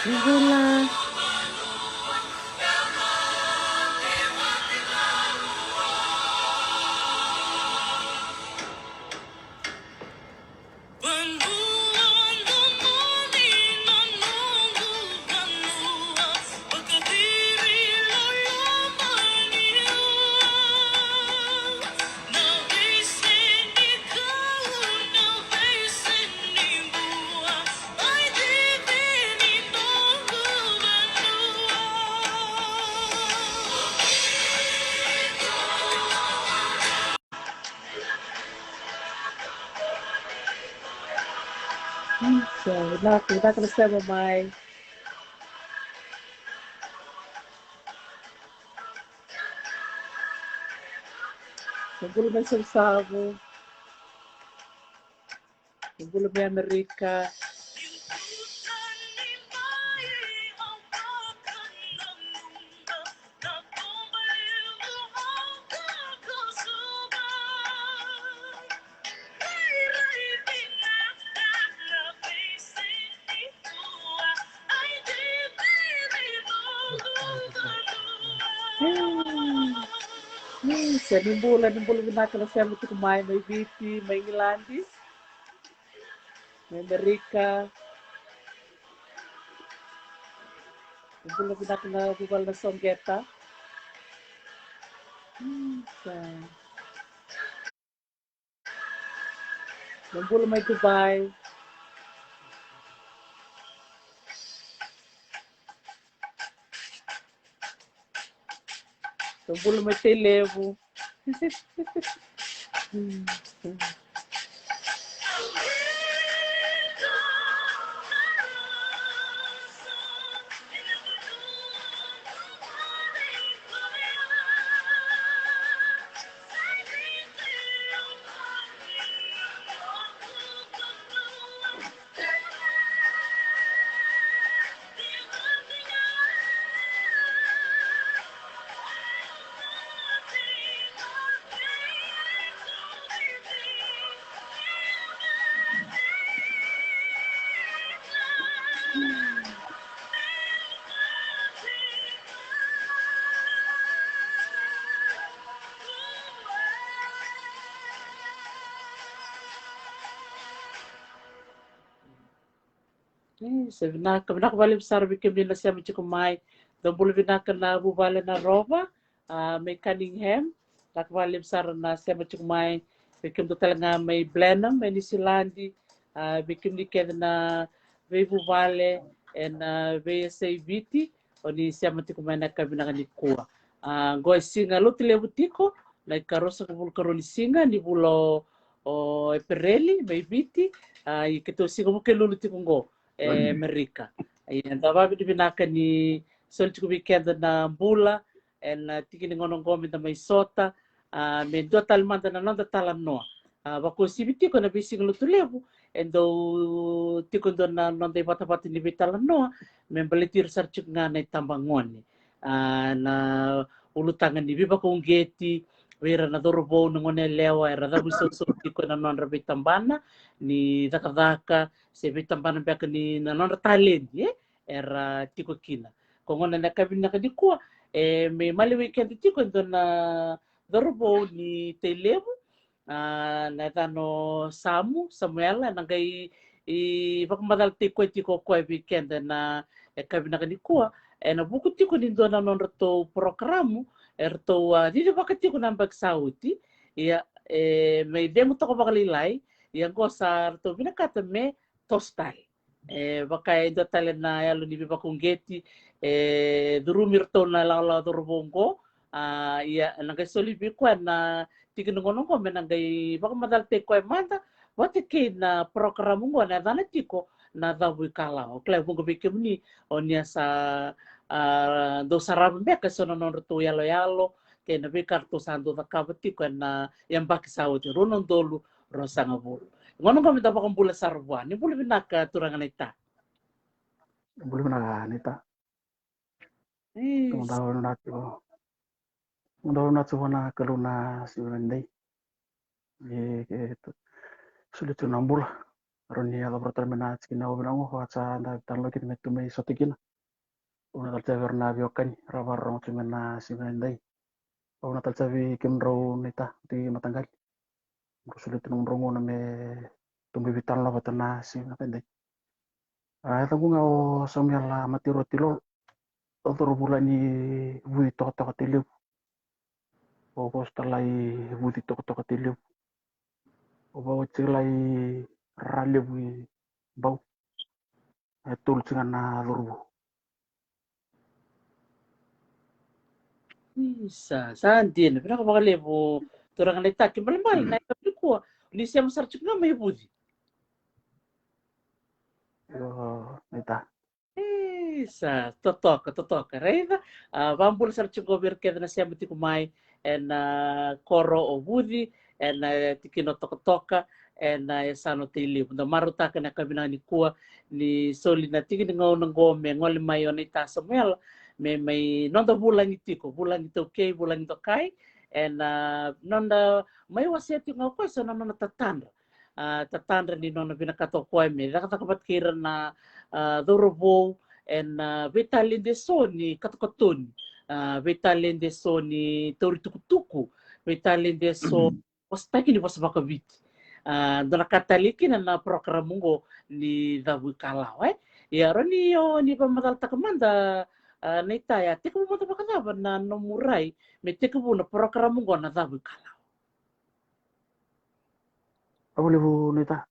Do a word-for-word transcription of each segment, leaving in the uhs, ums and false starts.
Bula. Vinaka, vinaka na sema mai. Bula mai Savusavu. Bula mai Amerika. Mm. Mm, se ni bula, ni bula vinaka na sema tiko mai, mai Viti, mai Igiladi, mai Amerika. Ni bula vinaka na vuvale na Soqeta. Mm, sa. Ni bula mai Dubai. Ni bula mai Tailevu. E, sa vinaka, vinaka vakalevu sara vei kemuni na sema tiko mai. Dou bula vinaka na vuvale na Rova, a, mai Cunningham. Vinaka vakalevu sara na sema tiko mai. Vei kemudou tale ga mai Blenheim, mai Niusiladi. A, vei kemuni kece na veivuvale ena veiyasai Viti, o ni sema tiko mai na yakavi vinaka nikua. A, qo e siga Lotulevu tiko, na ikaruasagavulu karua ni siga ni vula o, o Epereli, mai Viti. A, ia keitou siga Vukelulu tiko qo e Amerika. Ia da vakavinavinaka ni soli tiko vei keda na bula ena tiki ni gauna qo meda mai sota. A, me dua tale mada na noda talanoa. A, vakauasivi tiko ena veisiga Lotulevu, e dau tiko e dua na noda ivatavata ni veitalanoa me baleti ira sara tiko ga na itabagone. A, na ulutaga ni veivakauqeti vei ira na cauravou, na goneyalewa era cavuisausau tiko ena nodra veitabana ni cakacaka se veitabana beka ni na nodra taledi, e, era tiko kina. Ko gona na yakavi vinaka nikua, e, me maliwai keda tiko e dua na cauravou ni Tailevu, a, na yacana o Samu, Samuela, ena qai, e, vakamacalataki koya tiko o koya vei keda ena yakavi vinaka nikua, ena vuku tiko ni dua na nodratou porokaramu eratou a cicivaka tiko na yabaki sa oti. Ia, e, me cegu toka vakalailai, ia qo sa ratou vinakata me toso tale. E, vaka e dua tale na yalo ni veivakauqeti e curumi iratou na ilawalawa cauravou qo. A, ia ena qai soli vei koya na tiki ni gauna qo me na qai vakamacalataki koya mada vata kei na porokaramu qo, na yacana tiko na Cavuikalawa. Au kila e vuqa vei kemuni o ni a sa, a, dau sarava beka eso na nodratou yaloyalo kei na veika ratou sa dau cakava tiko ena yabaki sa oti, rua na udolu ruasagavulu. Gauna qo meda vakabula sara vua. Ni bula vinaka turaga naita. Bula vinaka naita. Yes. Tou dau na tiko. Tou dau na tiko na Kalou na siga nikua. E, e, tu, soli tu na bula. Rawa ni yacova tale mai na tikina o vinaka qo, vaka sa da talanoa kina me tu mai sota kina. Au na taleitaka vei ira na veiwekani ra vakarorogo tu mai na siga edai. Au na taleitaka vei kemudrau na ita ti mataqali. Drau solia tu nomudrau gauna me tu mai veitalanoa vata na siga edai. A, yacaqu ga o Samuela Matiro Tilolo. O cauravou la ni Vuci Tokatoka Tailevu. O vosa tale i Vuci Tokatoka Tailevu. O vakaoti tiko la i Ralevu i Bau. E tolu tiko ga na cauravou. Isa, sa dina, vinaka vakalevu. Turaga na ita, kena ibalebale na ita nikua ni sema sara tiko ga mai Vuci. Io, na ita. Isa, totoka, totoka, raica. A, vakabula sara tiko vei ira kece na sema tiko mai ena koro o Vuci, ena tikina o Tokatoka, ena yasana o Tailevu. Da marautaka na yakavi vinaka nikua ni soli na tiki ni gauna qo me gole mai o na ita Samuela, me mai noda vulagi tiko, vulagi taukei, vulagi dokai, ena noda mai wasea tiko ga o koya so na nona tatadra. A, tatadra ni nona vinakata o koya me cakacaka vata kei ira na, a, cauravou ena, a, veitaledi eso ni katokatoni, a, veitaledi eso ni tauri tukutuku, veitaledi eso vosataki ni vosa vakaviti. A, dua na ka tale kina na porokaramu qo ni Cavu i Kalawa, e? Ia, rawa ni o ni vakamacalataka mada, a, na ita, a tekivu mada vakacava na nomu rai me tekivu na porokaramu qo na Cavu i Kalawa? Vakalevu na ita.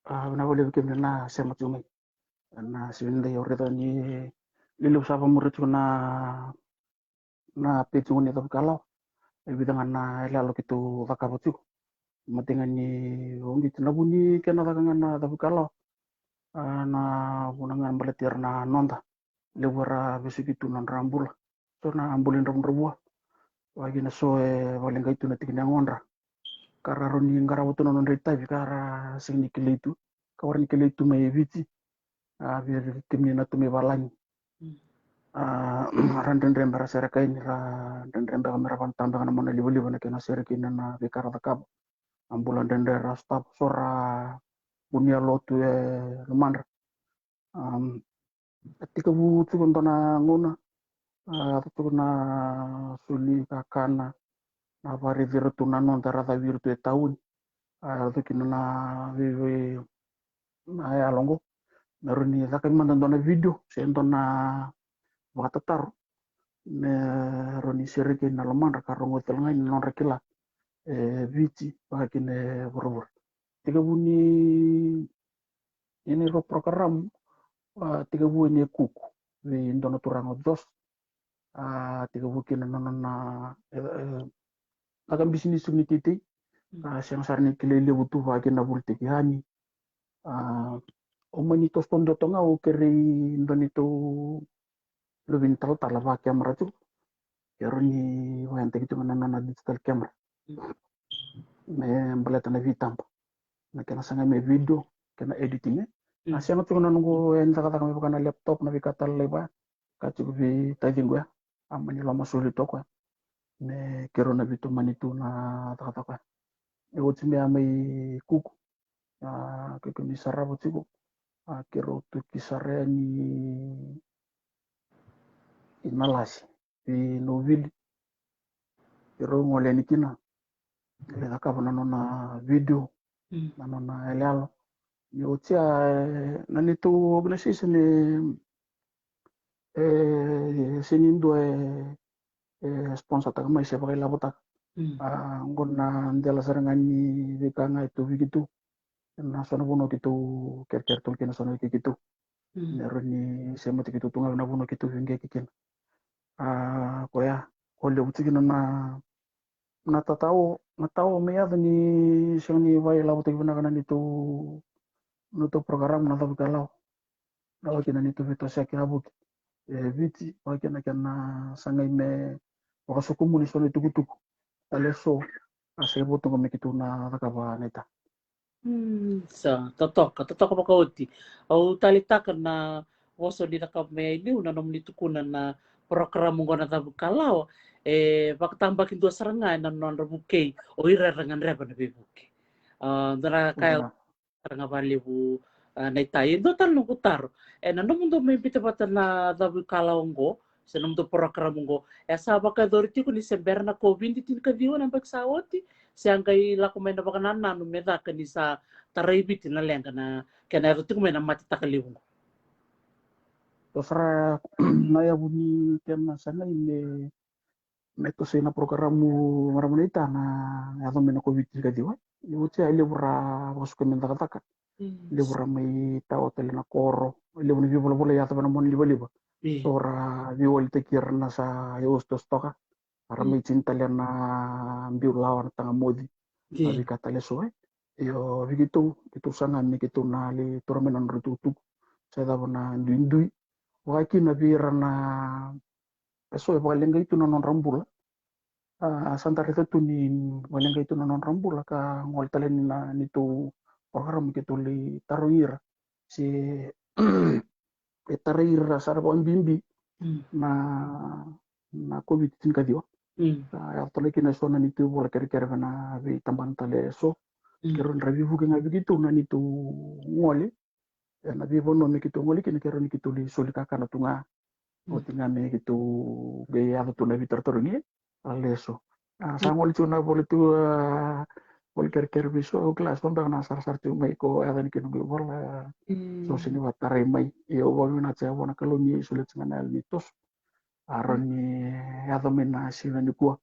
A, vinaka vakalevu kemuni na sema tu mai. Na siga edai au raica ni lelevu sa vakamuria tiko na, na page qo ni Cavu i Kalawa. E vica ga na iyaloyalo keitou cakava tiko. Mate ga ni oqi tu na vu ni kena caka ga na Cavu i Kalawa. A, na vuna ga baleti ira na noda. Levu era vesuki tu na nodra bula. So na bula ni dravudravua. Vaka kina so e vakaleqai tu na tiki ni yagodra. Ka ra rawa ni qarava tu na nodra itavi ka ra sega ni kilai tu. Ka ra ni kilai tu mai Viti. A, vei ira kemuni na tu mai valagi. A, ra dredre me ra sereka yani, ra dredre beka me ra vakatabeka na monalivaliva, na kena sereki na, na veika ra cakava. A bula dredre ra sotava, so ra vunia lotu e lomadra. Am, a tekivu tiko dua na gauna, a, yaco tiko na soli kakana, na vakaraici ira tu na noda ra cavi ira tu e tauni. A, yaco kina na veivei na yalo qo. Me rawa ni caka mada dua na video se dua na vakatataro me rawa ni sereki na lomadra ka rogoci tale ga na nodra kila e Viti vaka kina e vuravura. Tekivu ni ena rua program, a, tekivu ena Kuku vei dua na turaga o Jos. A, tekivu kina na nona, e, e, caka bisinisi ni teitei. A, sega sara ni kilai levu tu vaka kina na vuli teki yani. A, au mani toso tu ga, au kerei dua neitou luve ni talatala vakakemera tiko. Ke rawa ni vakayagataki tiko ga na nona digital camera. Me baleta na veitaba. Na kena sagai me video, kena editing, e. A, sega tiko na noqu e cakacaka me vaka na laptop, na veika tale lai vaya. Ka tiko vei taciqu ya. A mani lomasoli toka ya. Me keirau na veitomani tu na cakacaka ya. E oti me a mai Kuku. A, ke keimami sarava tiko. A, keirau tu ki sara yani i Nalasi, i Nauvili. Keirau gole yani kina. Lai cakava na nona video, na nona iyaloyalo. Ni oti ya, e, na neitou organization e, e, sega ni dua e, e sponsor taka mai se vakailavotaka. A, qo na dela sara ga ni veika ga e tauvi keitou. Na so na vanua keitou kerekere tolu kina, so na veika keitou. Me rawa ni semati keitou tu ga na vanua keitou veiqeki kina. A, koya, ko levu tiko kina na, na tatao, na tao me yaco ni sega ni vakailavotaki vinaka na neitou, neitou program na Cavu i Kalawa. Na vaka kina neitou veitosoyaki a vuki e Viti, vaka kina kena sagai me vakasokumuni so na itukutuku. Tale so, a, sa i votu ga me keitou na cakava na ita. Mm, sa, totoka, totoka vakaoti. Au taleitaka na vosa ni cakava mai liu na nomuni tukuna na porokaramu qo na Cavu i Kalawa, e vakatabakidua sara ga ena nodra vukei o ira era gadreva na veivuke. A, dua na ka sara ga vakalevu, ah, na itai. E dua tale noqu taro. E na nomudou mai biuta vata na cavuikalawa oqo, se nomudou porokaramu oqo, e sa vakayacori tiko ni se bera na COVID tinikaciwa na yabaki sa oti, se a qai lako mai na vakanananu me caka ni sa tarai Viti na leqa na kena yaco tiko mai na mate takalevu oqo? Dua sara na yavu ni kena sagai me, me tosoi na porokaramu, marama naita, na yaco mai na COVID tinikaciwa. Ni oti ya e levu ra vakasuka me cakacaka. Levu ra mai tawa tale na koro. E levu na veivolavola e yaco vei na monalivaliva. So ra veiwalitaki ira na sa e ositoso toka. Ra mai tini tale na biu lawa, na taga moci. A veika tale so e. Io, vei keitou, keitou saga me keitou na lai taura mai na nodra itukutuku. Se cava na duidui. Vakakina vei ira na eso e vakaleqai tu na nodra bula. A, sa da raica tu ni vakaleqai tu na nodra bula ka gole tale ni na neitou porokaramu keitou lai tarogi ira se e tarai ira sara vakabibi na, na COVID tinikaciwa. A, yaco tale kina eso na neitou vola kerekere vei na veitabana tale eso. Keirau na veivuke ga vei keitou na neitou gole. E na veivanua me keitou gole kina, keirau ni keitou lai soli kakana tu ga. Oti ga me keitou qai yaco tu na veitarotarogi. A, lesu. A, sa gole tu na vola tu, a, vola kerekere vei so, au kila so beka na sarasara tu mai ko yaca ni kina qai vola. So sini vatarai mai. Io, au vakavinavinaka tiko vua na Kalou ni solia tiko ga na yalo ni toso. A, rawa ni yaco mai na siga nikua.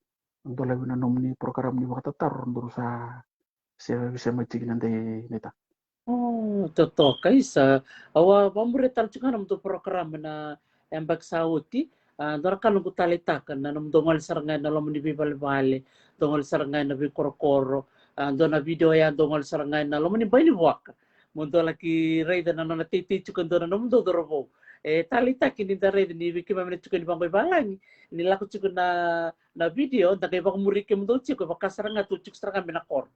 Dolavi na nomuni porokaramu ni vakatataro, dou sa se, se mai tiki na dei naita. O, totoka, isa. Au a vakamuria tale tiko ga na nomudou porokaramu na yabaki sa oti. A, dua na ka noqu taleitaka na nomudou gole sara ga ena loma ni veivalevale, dou gole sara ga ena veikorokoro. A, dua na video ya dou gole sara ga ena loma ni bai ni vuaka. Mo dou laki raica na nona teitei tiko e dua na nomudou cauravou. E taleitaki ni da raica ni vei keimami na tiko ni vaqo i valagi, ni lako tiko na, na video, da qai vakamuri kemudou tiko, e vaka sara ga tou tiko sara ga mai na koro.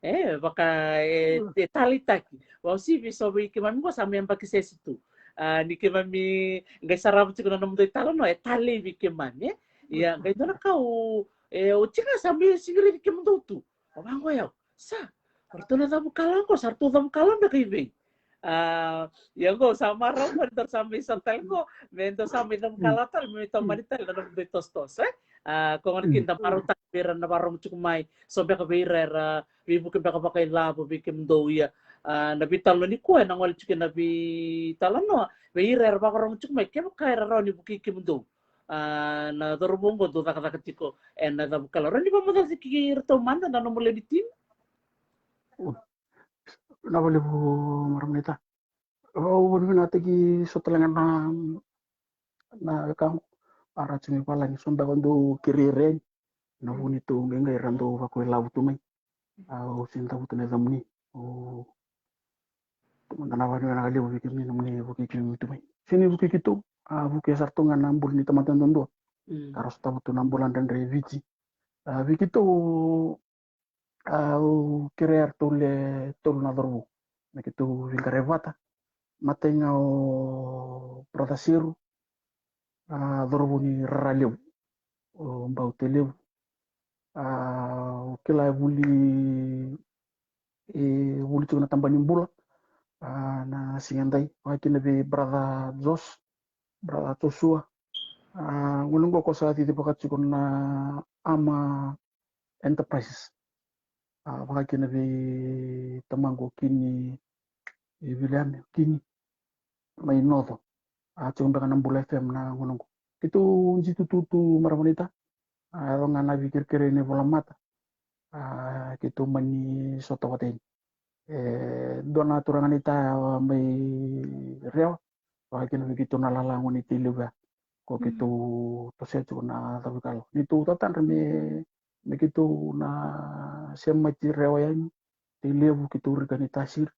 E vaka e, e taleitaki. Vakauasivi so vei keimami qo sa mai yabaki sese tu. A, ni keimami qai sarava tiko na nomudou italanoa, e talei vei keimami, e. Ia, qai dua na ka au, e, oti ga sa mai sigiriti kemudou tu. Au vaqo, ia, sa, o ratou na cavukalawa qo, sa ratou cavukalawa beka i vei? A, ia qo sa marau qo ni dou sa mai sota tale qo, me dou sa mai cavukalawa tale, me tomani tale na nomudou itosotoso, e? A, ko gona kina da marautaka vei ira na vakarorogo tiko mai, so beka vei ira era veivuke beka vakailavo vei kemudou, ia, a, na veitalanoa nikua ena gole tiko ena veitalanoa vei ira era vakarorogo tiko mai, kevaka era rawa ni vukei kemudou. A, na cauravou qo dou cakacaka tiko ena cavukalawa. Rawa ni vakamacala tiko kei iratou mada na nomu lewe ni timi? Vinaka vakalevu, marama naita. Au vakavinavinakataki so tale ga na, na wekaqu. A, ra tiko mai valagi, so beka dou kerei ira yani. Na vu ni tou qai qai ra dou vakailavo tu mai. Au sega ni cavuta na yacamuni. Au mada na vakavinavinaka levu vei kemuni nomuni vukei kemuni tu mai. Sega ni vukei keitou, a, vukei sara tu ga na bula ni tamata duadua. Ka ra sotava tu na bula dredre e Viti. A, vei keitou, a, au kerea eratou le tolu na cauravou me keitou veiqaravi vata. Matai ga o brother Seru, a, cauravou ni Raralevu, o Bautelevu. A, au kila e vuli, e vuli tiko na taba ni bula, a, na siga edai, vaka kina vei brother Jos, brother Joshua. A, gole qo ko sa cici vaka tiko na Ama Enterprises. A, vaka kina vei tamaqu o Kini, e Viliame, o Kini mai Noco. A, tiko beka na Bula F M na gauna qo. Keitou ji tututu, marama naita. A, yaco ga na veikerekere ni volamata. A, keitou mani sota vata yani. E dua na turaga naita mai Rewa, vaka kina vei keitou na lala gone ni Tailevu ya. Ko keitou tosoya tiko na cavukalawa. Neitou tatadra me, me keitou na semati Rewa yani, Tailevu, keitou rika ni Tasiri.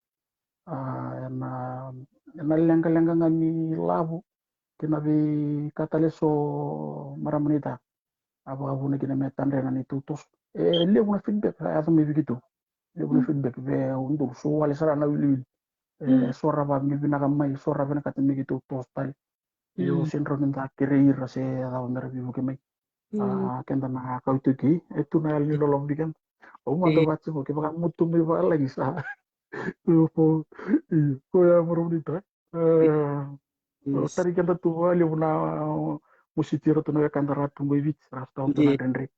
A, ena, ena leqaleqa ga ni lavo kei na veika tale so, marama naita. A vakavuna kina me tadra na neitou toso. E levu na feedback sa yaco mai vei keitou. Levu na feedback vei au, dou so wale sara na wiliwili. E so ra vakavinavinaka mai, so ra vinakata me keitou toso tale. Io, sega ni rawa ni da kerei ira se cava me ra veivuke mai. A, keda na kawa tu kei, e tu na yalo ni loloma vei keda. Au mada vaka tiko, kevaka mo tu mai valagi sa Io, po, io, ko ya, marama naita. E, tari keda tu vakalevu na, uh, mositi iratou na wekada ra tu qo i Viti, ra sotava tu na dredre.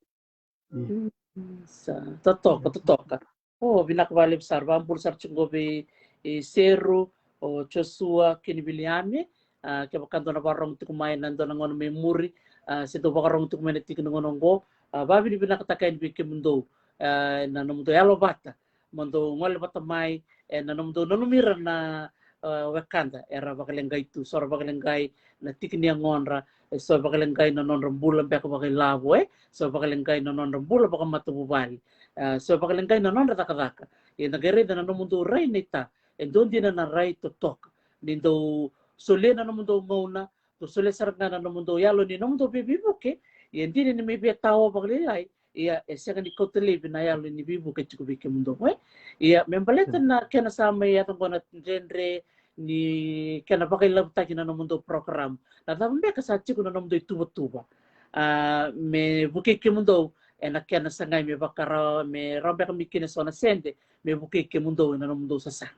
Io. Mm, sa, totoka, totoka. O, vinaka vakalevu sara, vakabula sara tiko qo vei, e, Seru, o Joshua, kei Viliame. A, kevaka dou na vakarorogo tiko mai na dua na gauna mai muri, a, se dou vakarorogo tiko mai na tiki ni gauna oqo, a, vakavinavinakataka yani vei kemudou, a, na nomudou yalo vata, mo dou gole vata mai, e, na nomudou nanumi ira na, a, wekada era vakaleqai tu, so ra vakaleqai na tiki ni yagodra, e, so vakaleqai na nodra bula beka vakailavo, e, so vakaleqai na nodra bula vakamatavuvale, a, so vakaleqai na nodra cakacaka. Ia da qai raica na nomudou rai naita, e dua dina na rai totoka. Ni dou solia na nomudou gauna, dou solia sara ga na nomudou yalo ni nomudou veiveivuke, ia dina ni mai via tao vakalailai, ia e sega ni kauta laivi na yalo ni veivuke tiko vei kemudou, e? Ia me baleta na kena sa mai yaco qo na dredre ni kena vakailavutaki na nomudou program, na cava beka sa tiko na nomudou ituvatuva, a, me vukei kemudou ena kena sagai me vakarawa, me rawa beka me kina so na sede me vukei kemudou ena nomudou sasaga?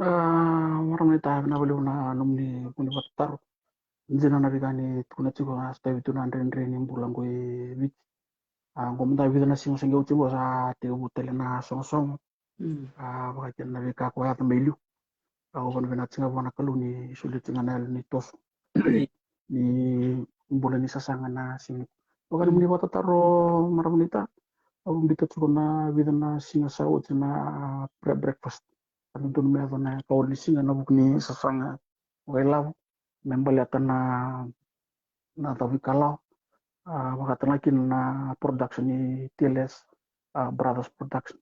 A, marama naita, vinaka vakalevu na nomuni vuni vatataro. Dina na veika ni tukuna tiko, a, sotavi tu na dredre ni bula qo i Viti. A, qo mada vica na siga sa qai oti qo sa tekivu tale na sogosogo. Mm. A, vaka kina na veika ko yaco mai liu. A, au vakavinavinaka tiko ga vua na Kalou ni solia tiko ga na yalo ni toso ni bula ni sasaga na siga. Vaka nomuni vatataro, marama naita, au biuta tiko na vica na siga sa oti na pre breakfast. Ka dodonu me yaco na ikawalu ni siga ena vuku ni sasaga vakailavo me baleta na, na cavuikalawa, a, vaka tale ga kina na production ni T L S, a, Brothers Production.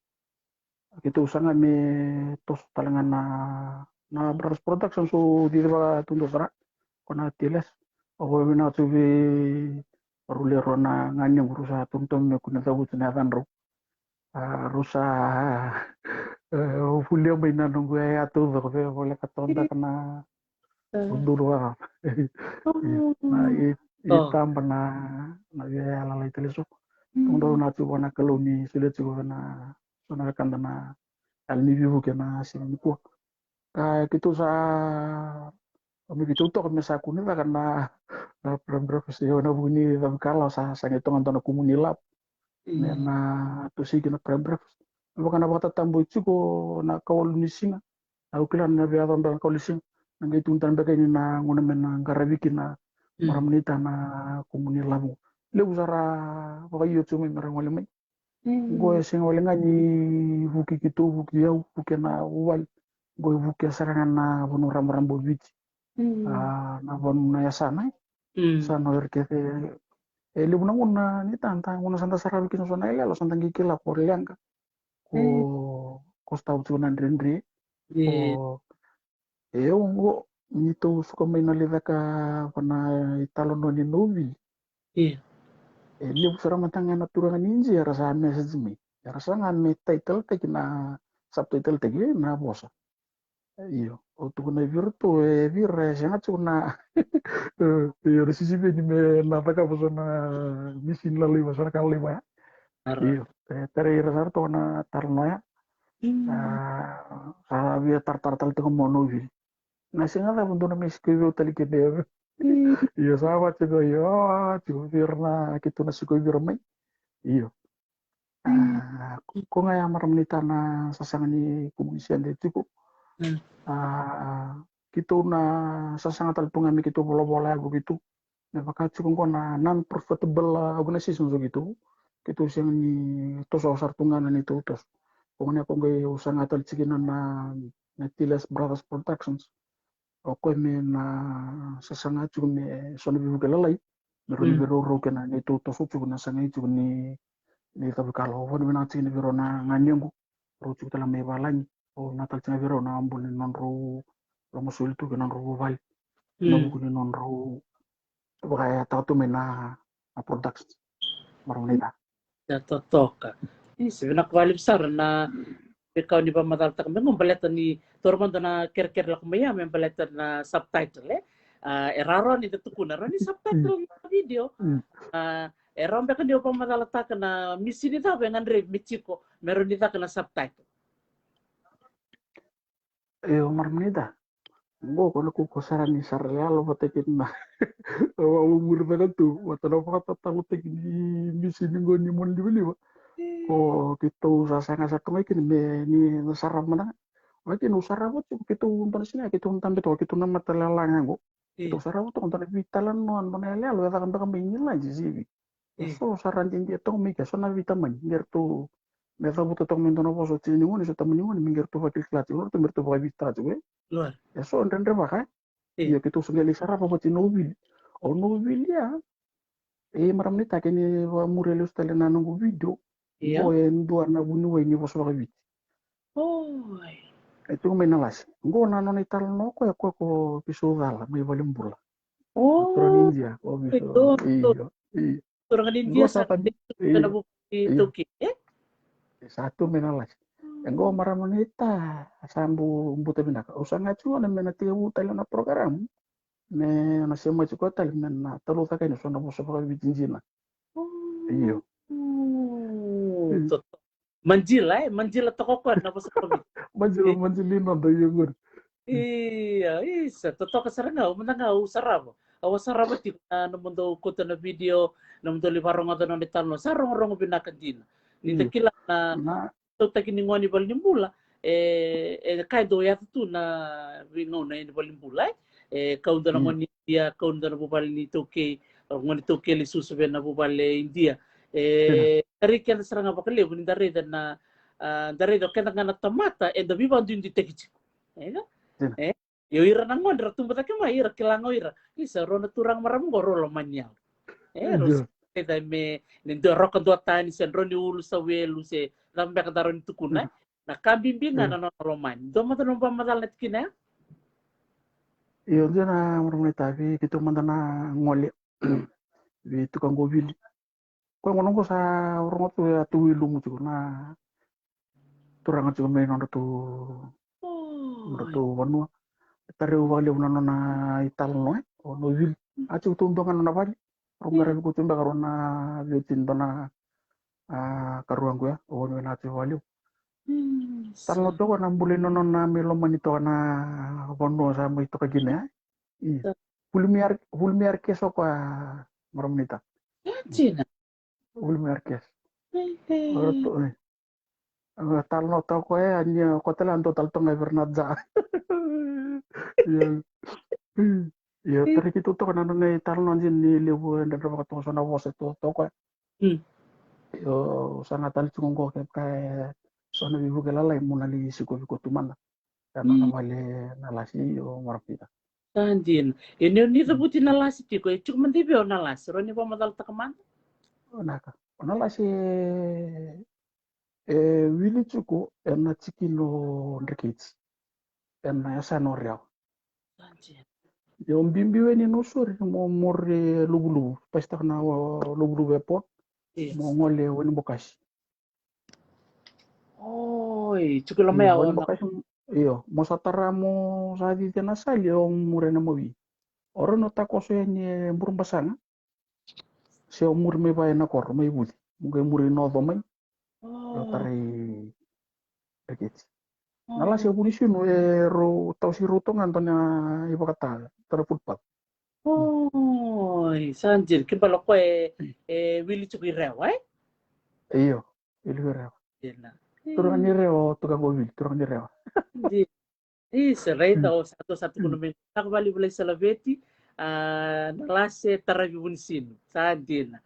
Keitou saga me toso tale ga na, na Brothers Production, so cicivaka tu dua sara ko na T L S. Au vakavinavinaka tu vei rau lewe rua na ganequ, rau sa tu na toma me kua ni cavuti na yacadrau. A, rau sa, e, au volia mai na noqu yaya taucoko, via voleka taucoko na udolu vaka. Na i, i taba na, na via yaya lalai tale so. Dodonu na tiko na Kalou ni solia tiko na so na wekada na yalo ni veivuke na siga nikua. Ka keitou sa, me keitou toka me sa kua ni caka na, na pre breakfast, io, ena vuku ni cavuikalawa sa, sa qai toka dua na kumuni lavo me na tosoi kina pre breakfast. Me vaka na vakatatabui tiko na ikawalu ni siga. Au kila na via yaco beka na ikawalu ni siga, na qai tukuni tale beka yani na gauna me na qaravi kina, marama naita, na kumuni lavo. Levu sara vakaio tiko mai me ra gole mai. Qo e sega wale ga ni vuki keitou, vuki au, vuki na vuvale. Qo e vuki sara ga na vanua rabarabu o Viti. A, na vanua, na yasana, e. Sa na o ira kece. E levu na gauna ni tada, gauna sa da saravi kina so na iyaloyalo, sa da qai kila ko leqa, ko, ko sotava tiko na dredre. Ko E, au qo, ni tou suka mai na lai caka vana italanoa ni Nauvili. Io. E levu sara mada ga na turaga ni Iji era sa message mai. Era sa ga me title-taki na, subtitle-taki na vosa. Io, au tukuna vei iratou, e vei ira e sega tiko na, e, ira sisivi ni me na cakava so na misini lalai va, so na ka lalai va ya. Io, e tarai ira sara toka na talanoa ya. A, sa via taratara tale tiko mai o Nauvili. Na sega cava dou na mai sikovi au tale kina. Io, sa vaka tiko, io, tiko vei ira na keitou na sikovi ira mai. Io. A, ko, ko ga ya, marama naita, na sasaga ni kumuni sede tiko. A, keitou na sasaga tale tu ga me keitou volavola ya vei keitou. Me vaka tiko qo na non-profitable, a, organization so keitou. Keitou sega ni toso sara tu ga na neitou toso. Ko gona ko qai au saga tale tiko kina na, na T L S Brothers Productions. O koya me na sasaga tiko me so na veivuke lalai. Me rau ni vei rau, rau kei na neitou toso tiko na sagai tiko ni, ni cavuikalawa. Au vakavinavinaka tiko ni vei rau na ganequ. Rau tiko tale mai valagi. Au na tale tiko ga vei rau na bula ni nodrau lomasoli tu kei na nodrau vuvale. Na vuku ni nodrau vakayataka tu mai na, na production. Marama naita. Sa totoka. Isa, vinaka vakalevu sara na veika o ni vakamacalataka mai qo baleta ni toro mada na kerekere lako mai ya me baleta na subtitle, e? A, e rawa ni da tukuna, rawa ni subtitle na video. A, E rawa beka ni o vakamacalataka na misini cava e gadrevi me tiko me rawa ni caka na subtitle? Io, marama ni ta. Qo ko na kuko sara ni sara yalo vata kina. Au muri caka tu vata na vakatatalotaki ni misini qo ni monalivaliva. Ko keitou sa saga sa toga kina me ni na sarava mada ga. Vata kina au sarava tiko keitou dua na siga keitou na tabe toka keitou na mata lalaga qo. Keitou sarava toka dua na veitalanoa dua na yaloyalo e caka beka mai ni laji sivi. E so sara diadia toka mai ke so na veitamani me ratou me cavuta toka mai dua na vosa o tini gone so tamani gone me ratou vakilakila tiko ratou me ratou vakavitala tiko e. E so dredrevaka e. Io keitou so qai lai sarava vata na uvili. O na uvili ya. E marama ni ta ke ni vakamuri e lesu tale na noqu video. Qo e dua na vuniwai ni vosa vakaviti. E tiko mai na lasi. Qo na nona italanoa o koya koya ko Pisou Cala mai Valebula. Turaga ni Idia ko Pisou. Io, io. Turaga ni Idia sa tu mai na lasi. E qo marama ni ta sa buta vinaka. Au sa ga tiko na me na tekivu tale na program. Me na sema tiko tale me na talucaka ni so na vosa vakaviti dina. Io. Madila e madila toka koya na vosa vakaviti. Madila madila inoda io qori. Ia isa totoka sara ga au mada ga au sarava. Au a sarava tiko na nomudou koto na video nomudou lai vakarogoca nona italanoa sa rogorogo vinaka dina. Ni da kila na sautaki ni gone i valenibula e e ka e dau yaco tu na veigauna e ni valenibula e e kau dua na gone ni Idia kau dua na vuvale ni taukei gone taukei lai susu vei na vuvale e Idia. E tarai keda sara ga vakalevu ni da raica na a da raica o keda ga na tamata eda veivakaduiduitaki tiko. E e Io ira na gone ra tubu cake mai ira kila ga o ira. Isa rau na turaga marama qo rau lomani au. E rau sa raica me ni dua roka dua tani se drau ni ulu sa welu se cava beka da rau ni tukuna. Na ka bibi ga na nona lomani. Dua mada na vakamacala na tikina ya. Io dua na marama na itavi keitou mada na gole. Vei tuka qo vili. Koya gona qo sa rogo tu e a tu i lumu tiko na turaga tiko mai nodratou nodratou vanua. E tarai au vakalevu na nona italanoa e o na vili a tiko tu dua ga nona vale. Rau qaravi koto beka rau na veiwatini dua na a karuagu ya o vanua na tiko vakalevu. Talanoa toka na bula i nona na mai lomani toka na vanua sa mai toka kina ya. Vulimiar vulimiar keso koya marama ni ta. Vulimiar keso. Talanoa toka koya ni ko tale a dua tale toka ga vei ira na ja. Ia tarai keitou toka na nona italanoa dina ni levu e dredrevaka toka so na vosa e toka toka koya. Io sa ga tale tiko qo kevaka e so na veivuke lalai mo na lai sikovi koya tu mada. Ia nona vale na lasi io marama ni ta. Sa dina. Ia ni o ni cavuti na lasi tiko e tiko mada i vei o na lasi rau ni vakamacalataka mada. Naka o na lasi e wili tiko ena tikina o Dreketi ena yasana o Rewa. Io bibi we ni no sori mo mori e luvuluvu pasitaka na luvuluvu e po mo gole we ni bokasi. Oi tiko lama ya o na bokasi. Io mo sa tara mo sa cici na sali o muri ena mawi. O rau no takoso yani e burubasaga. Se o muri mai vaya na koro mai vuci mo qai muri noco mai. Rau tarai Dreketi. Na lasi e vunisinu e rau tausi rau toga dua na ivakata dua na footpath. Oi sa dina kibala koya e wili tiko i Rewa e. Io wili i Rewa. Turaga ni Rewa o tuka qo wili turaga ni Rewa. Isa raica o sa tou sa tukuna mai na ka valevu lai salaveti. A na lasi e taravi vunisinu sa dina.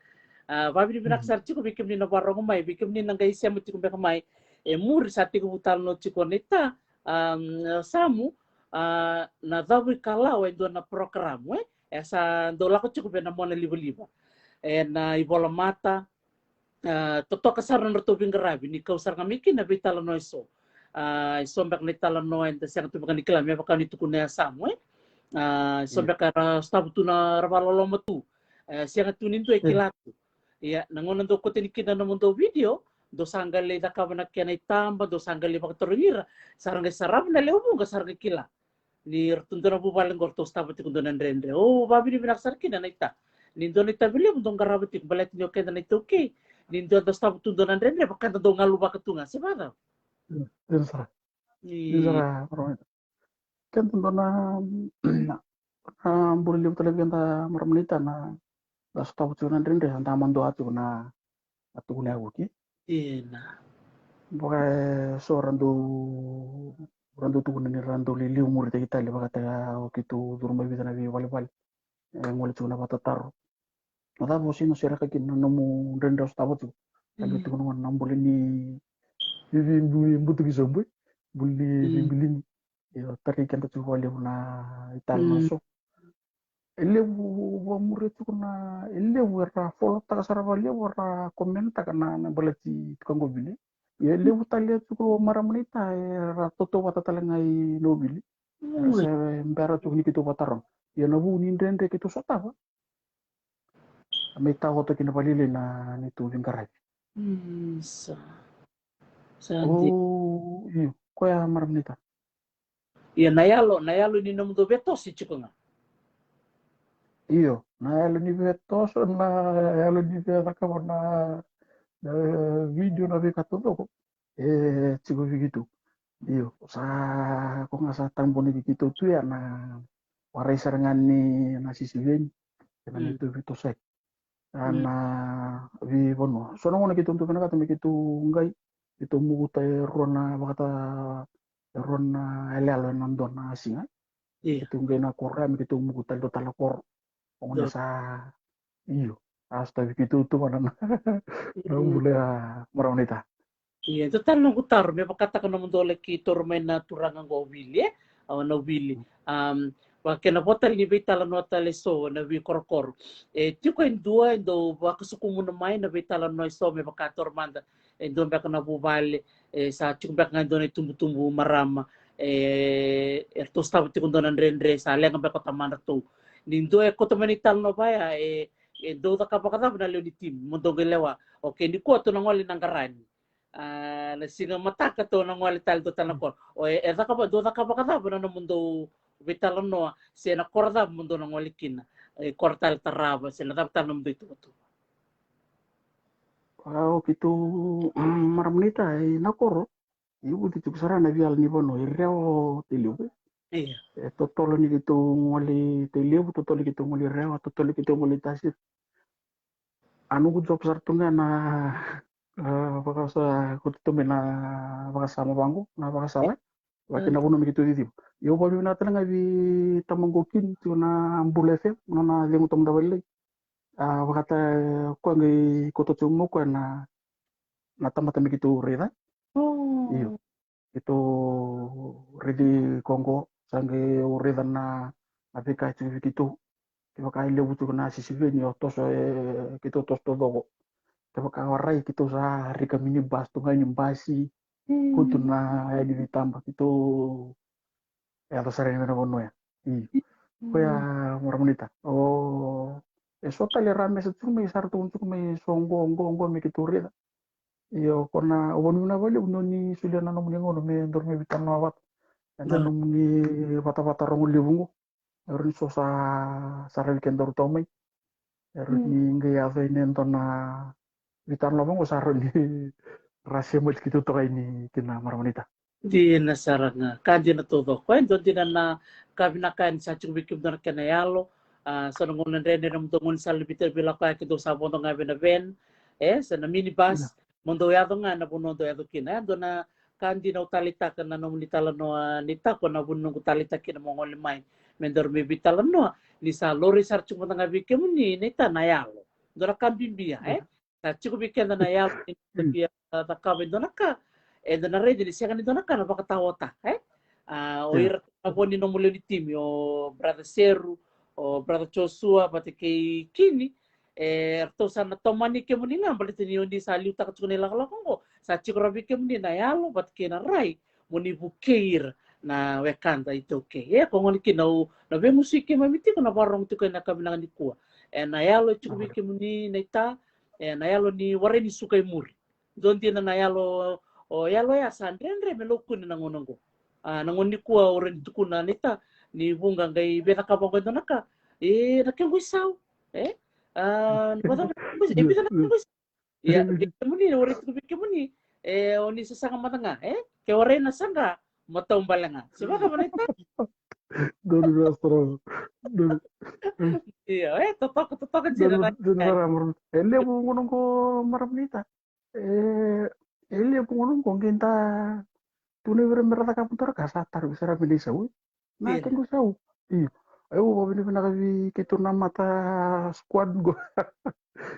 A vavinavinaka sara tiko vei kemuni na vakarogo mai vei kemuni na qai sema tiko beka mai. E muri sa tekivu talanoa tiko na ita a Samu a na cavu i Kalawa e dua na porokaramu e e sa dau lako tiko vei na mona livaliva. E na ivolamata a totoka sara na nodratou veiqaravi ni kau sara ga mai kina veitalanoa eso. A eso beka na italanoa eda sega tu beka ni kila me vaka ni tukuna ya Samu e. A eso beka era sotavu tu na ra vakaloloma tu. E sega tu ni dua e kila tu. Ia na gauna dou koteni kina na nomudou video dou sa qai lai cakava na kena itaba dou sa qai lai vakatarogi ira. Sa ra qai sarava na lewe vuqa sa ra qai kila. Ni ratou dua na vuvale qo ratou sotava tiko dua na dredre o vavinavinaka sara kina na ita. Ni dua na itavi levu dau qarava tiko, baleta ni o keda na iTaukei, ni dua dau sotava tu dua na dredre, vaka da dau galuvaka tu ga, se vacava? Dina sara. Dina sara, Maramita. Keda dua na, na bula levu tale vei keda, Maramita, na da sotava tiko na dredre, da madua tiko na, na tukuna e vuki. Ina. Vaka e so ra dau, ra dau tukuna ni ra dau liliu muritaki tale vakataka o keitou curu mai vica na veivalevale. E gole tiko na vakatataro. Na cava o sega ni sereka kina na nomu dredre o sotava tiko? Tale tiko na gone na bula ni veibutuki sobu, bula ni veibiligi. Io, tarai keda tiko vakalevu na italanoa so. E levu vakamuria tiko na, e levu era follow-taka sara vakalevu, era comment-taka na, na baleti tiko qo Vili. Ia e levu tale tiko, Maramita, era tautauvata tale ga i Nauvili. Era se bera tiko ni keitou vakataroga. Ia na vu ni dredre keitou sotava, a mai taoto kina vakalailai na neitou veiqaravi. Mm, sa. Sa dina. O, io, koya, Maramita. Io, na yalo, na yalo ni nomudou veitoso e tiko ga. Io, na yalo ni veitoso, na yalo ni veicakava na, na video, na veika taucoko. E tiko vei keitou. Io, sa, ko ga sa tabonaki keitou tu ya na warai sara ga ni na sisiveni. Kei na neitou veitosoi. A, na veivanua. So na gauna keitou dau vinakata me keitou qai, keitou mokuta e rua na vakata, e rua na yaloyalo ena dua na siga. Io. Keitou qai na koro ya me keitou mokuta e dua tale na koro. O gauna sa, io. A sotavi keitou tu vana na, na bula ya, Maramita. Ia, dua tale noqu taro, me vakataka nomudou laki toro mai na turaga qo o Vili, e? Au na Vili. Am, vaka kena vo tale ni veitalanoa tale so na veikorokoro. E tiko e dua e dau vakasokumuna mai na veitalanoa e so me vaka toro mada. E dua beka na vuvale, e sa tiko beka ga e dua na itubutubu marama. E, eratou sotava tiko dua na dredre, sa leqa beka o tamadratou. Ni dua e kauta mai na italanoa vaya, e, e dau cakava vakacava na lewe ni timi, mo dou qai lewa. Okei, nikua tou na gole na qarani. A, na siga mataka tou na gole tale dua tale na koro. O e, e cakava, dou cakava vakacava na nomudou veitalanoa, se na koro cava mo dou na gole kina? E koro tale tarava, se na cava tale nomudou ituvatuva? A, o keitou, mm, Maramita, e na koro, e uti tiko sara na veiyala ni vanua, e Rewa, Tailevu. Io. E totolo ni keitou gole Tailevu, totolo ni keitou gole Rewa, totolo ni keitou gole Tasiri. A noqu job sara tu ga na, a, vakasa, ko tu mai na vakasama vaqo, na vakasala. Vaka kina vanua me keitou ciciva. Io, vakavinavinaka tale ga vei tamaqu o Kini, tiko na Bula F M, nona cegu Tamada Valelai. A, vakataka koya qai kauta tiko mai o koya na, na tamata me keitou raica. Io. Keitou raici koya qo, sa qai au raica na, na veika e tiko vei keitou. Kevaka e levu tiko na sisiveni, o toso, e, keitou toso taucoko. Kevaka o rai, keitou sa rika minibus, tu ga ni basi, kutu na yani veitaba, keitou yaco sara yani mai na vanua ya. Io. Koya, Maramita. O, e so tale ra mesa tiko mai, sa ra tukuna tiko mai so qo, qo, qo me keitou raica. Io, ko na, au vakavinavinaka vakalevu ni o ni solia na nomuni gauna me daru mai veitalanoa vata. Ena nomuni vatavata rogo levu qo. E rawa ni so sa, sa ravi kedaru toka mai. E rawa ni qai yaco yani e dua na veitalanoa vaqo, sa rawa ni ra semati keitou toka yani kina, Maramita. Dina sara ga, ka dina taucoko. E dua dina na ka vinaka ni sa tiko vei kemudou na kena yalo. A, so na gauna dredre, na nomudou gauna sa lai veitalanoa, keitou sa vodo ga vei na van, e, se na minibus, mo dou yaco ga na vanua dou yaco kina. E dua na ka dina au taleitaka na nomuni talanoa, ni tako na vu ni noqu taleitaka kina mo gole mai me daru mai veitalanoa, ni sa laurai sara tiko mada ga vei kemuni, ni ta na yalo. Dua na ka bibi ya, e? Sa tiko vei keda na yalo ni da via cakava e dua na ka, eda na raica ni sega ni dua na ka na vakataotaka, e? A, o ira na vo ni nomu lewe ni timi, o brother Seru, o brother Joshua vata kei Kini, e, eratou sa na tomani kemuni ga, baleta ni o ni sa liutaka tiko na ilakolako oqo, sa tiko rawa vei kemuni na yalo vata kei na rai mo ni vukei ira na wekada iTaukei. E, ko gona kina au na veimusuki keimami tiko na vakarorogo tiko ena yakavi vinaka nikua. E, na yalo e tiko vei kemuni, na ita, e, na yalo ni warai ni suka i muri. Dua dina na yalo, o yalo ya sa dredre me laukuni na gauna oqo. A, na gauna nikua au rawa ni tukuna, na ita, ni vuqa qai via cakava oqo e dua na ka, e, na kequ isau, e? Ah, ni vata vata. Ia, ia, kemuni, o rai tiko vei kemuni. E, o ni sasaga mada ga, e? Ke o rai na saga, mo taubale ga. Se vaka vana ita. Donu via sara. Donu. Ia, e, totoka, totoka jina na. Donu via sara, maram. E levu gona qo, maram ni ta. E, e levu gona qo qai da tu na vira mera cakava dua na ka sa tara vei sara vei na isau. Na kena isau. Io. Au vakavinavinaka vei keitou na mata squad qo.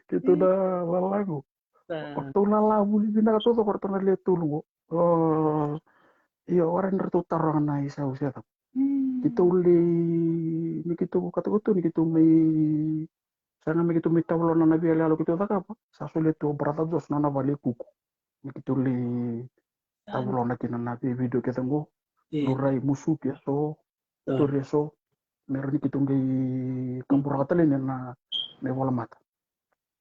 Keitou na lala qo. Ratou lala vuli vinaka taucoko ratou na lewe tolu qo. O, io, o ira na ratou taroga na isau se cava. Keitou lei, ni keitou vakataka tu ni keitou mai Sa ga me keitou mai tavolona na veiyaloyalo keitou cakava, sa solia tu o brother Josh na nona vale e Kuku. Me keitou lai tavolona kina na veivideo kece qo. Lurai, musuki eso, tori eso. Me rawa ni keitou qai kaburaka tale ni na me vola mata.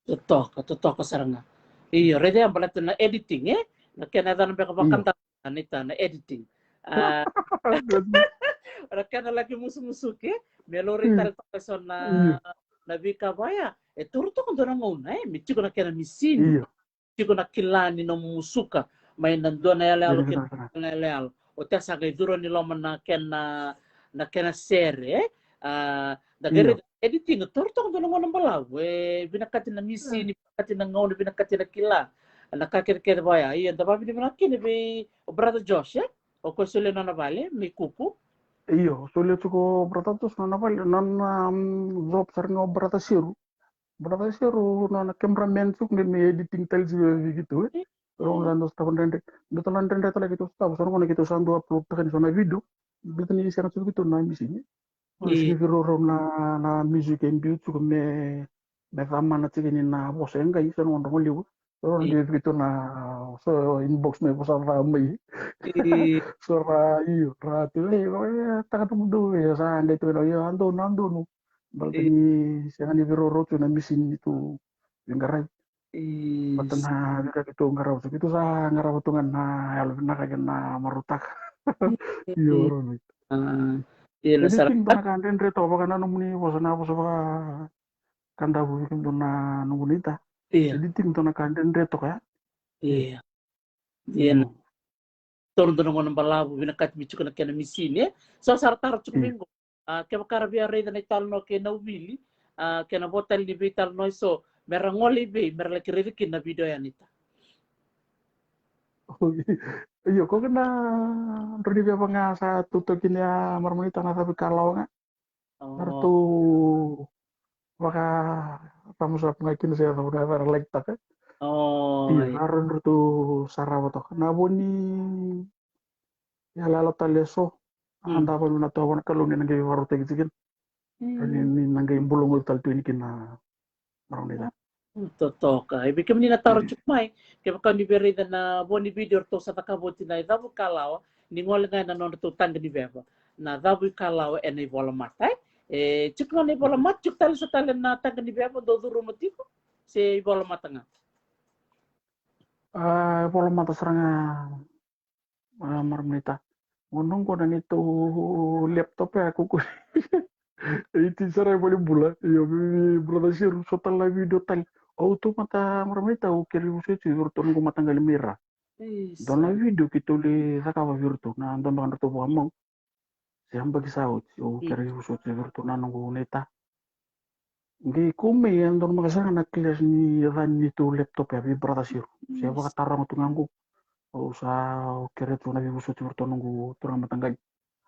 Totoka, totoka sara ga. Io, raica ya baleta na editing, e? Na kena yacana beka vakadau. Anita na editing. Ah, ora kena laki musumusuki, me laurai tale toka eso na, na veika vaya. E toro toka dua na gauna, e, me tiko na kena misini. Tiko na kila ni nomu musuka mai na dua na yaloyalo kina dua na yaloyalo. O te sa qai curu ni loma na kena, na kena sere, e? Ah, da qai raica editing, toro toka dua na gauna balavu, e vinakati na misini, vinakati na gauna, vinakati na kila. Na ka kece kece vaya. Ia, da vakavinavinaka kina vei o brother Josh, e? O koya solia nona vale mai Kuku. Io, solia tiko o brother Josh nona vale, nona, mm, job sara ga o brother Seru. Brother Seru nona cameraman tiko qai mai editing tale tiko vei keitou, e. Rau na dau sotava dredre. Dau tale na dredre tale keitou sotava, so na gauna keitou sa dau upload taka ni so na video. Dau tale ni sega tiko keitou na misini. Sega ni veiraurau na, na music e biu tiko me, me camana tiko ni na vosa e qai, so na gauna rogo liu. So na dau vei keitou na, so inbox me vosa ca mai. So ra, io, ra tu, e, e, taka tu mudu, e, sa qai tu na, io, a donu, a donu. Baleta ni sega ni veiraurau tu na misini tu veiqaravi. Baleta na veika keitou qarava tu, keitou sa qarava tu ga na yalovinaka kei na marautaka. Io, rau ni. Ah, io, na sara. Editing dua na ka dredre toka vaka na nomuni vosa, na vosa vaka ka dau vei kemudou na nomuni ta. Io. Editing dua na ka dredre toka, ya. Io. Io. Toro dua na gauna balavu, vinakati me tiko na kena misini, e? So sa ra taro tiko mai qo. Ah, kevaka ra via raica na italanoa kei Nauvili, ah, kei na vo tale ni veitalanoa eso, me ra gole i vei, me ra laki raica kina na video ya, Anita. Io, ko kina drau ni veva ga sa tautaukeni ya, marama Anita, na Cavu i Kalawa ga. Na ratou vaka thumbs up ga kina se cava ga era like taka. Io, na ratou sarava toka. Na vo ni yaloyalo tale eso. A dava me na tovo na Kalou ni na qai vakarautaki tiko kina. Ni, ni na qai bula goti tale tu yani kina. Marama Anita. Totoka. E vei kemuni na taro tiko mai, kevaka ni via raica na vo ni video ratou sa cakava oti na iCavu i Kalawa, ni gole ga ena nodratou taqa ni veva. Na Cavu i Kalawa ena ivola mata, e? E tiko ga na ivola mata, tiko tale so tale na taqa ni veva dou curuma tiko, se ivola mata ga? A, ivola mata sara ga. A, marama Anita. Gauna qo na neitou laptop ya ko ko. E iti sara e vale bula. Io, vei brother Seru, so tale na video tale. Au tu mata, marama Anita, au kere vosoti vei iratou noqu mataqali mai Ra. Dua na video keitou lai cakava vei iratou, na dua beka na nodratou vakamau. Se yabaki sa oti, au kere vosoti vei iratou na noqu neitou. Qai kau mai e donu maka sara ga na clash ni yaca ni neitou laptop ya vei brother Seru. Se vakataroga tu ga qo. Au sa kere tu na veivosoti vei iratou noqu turaga mataqali.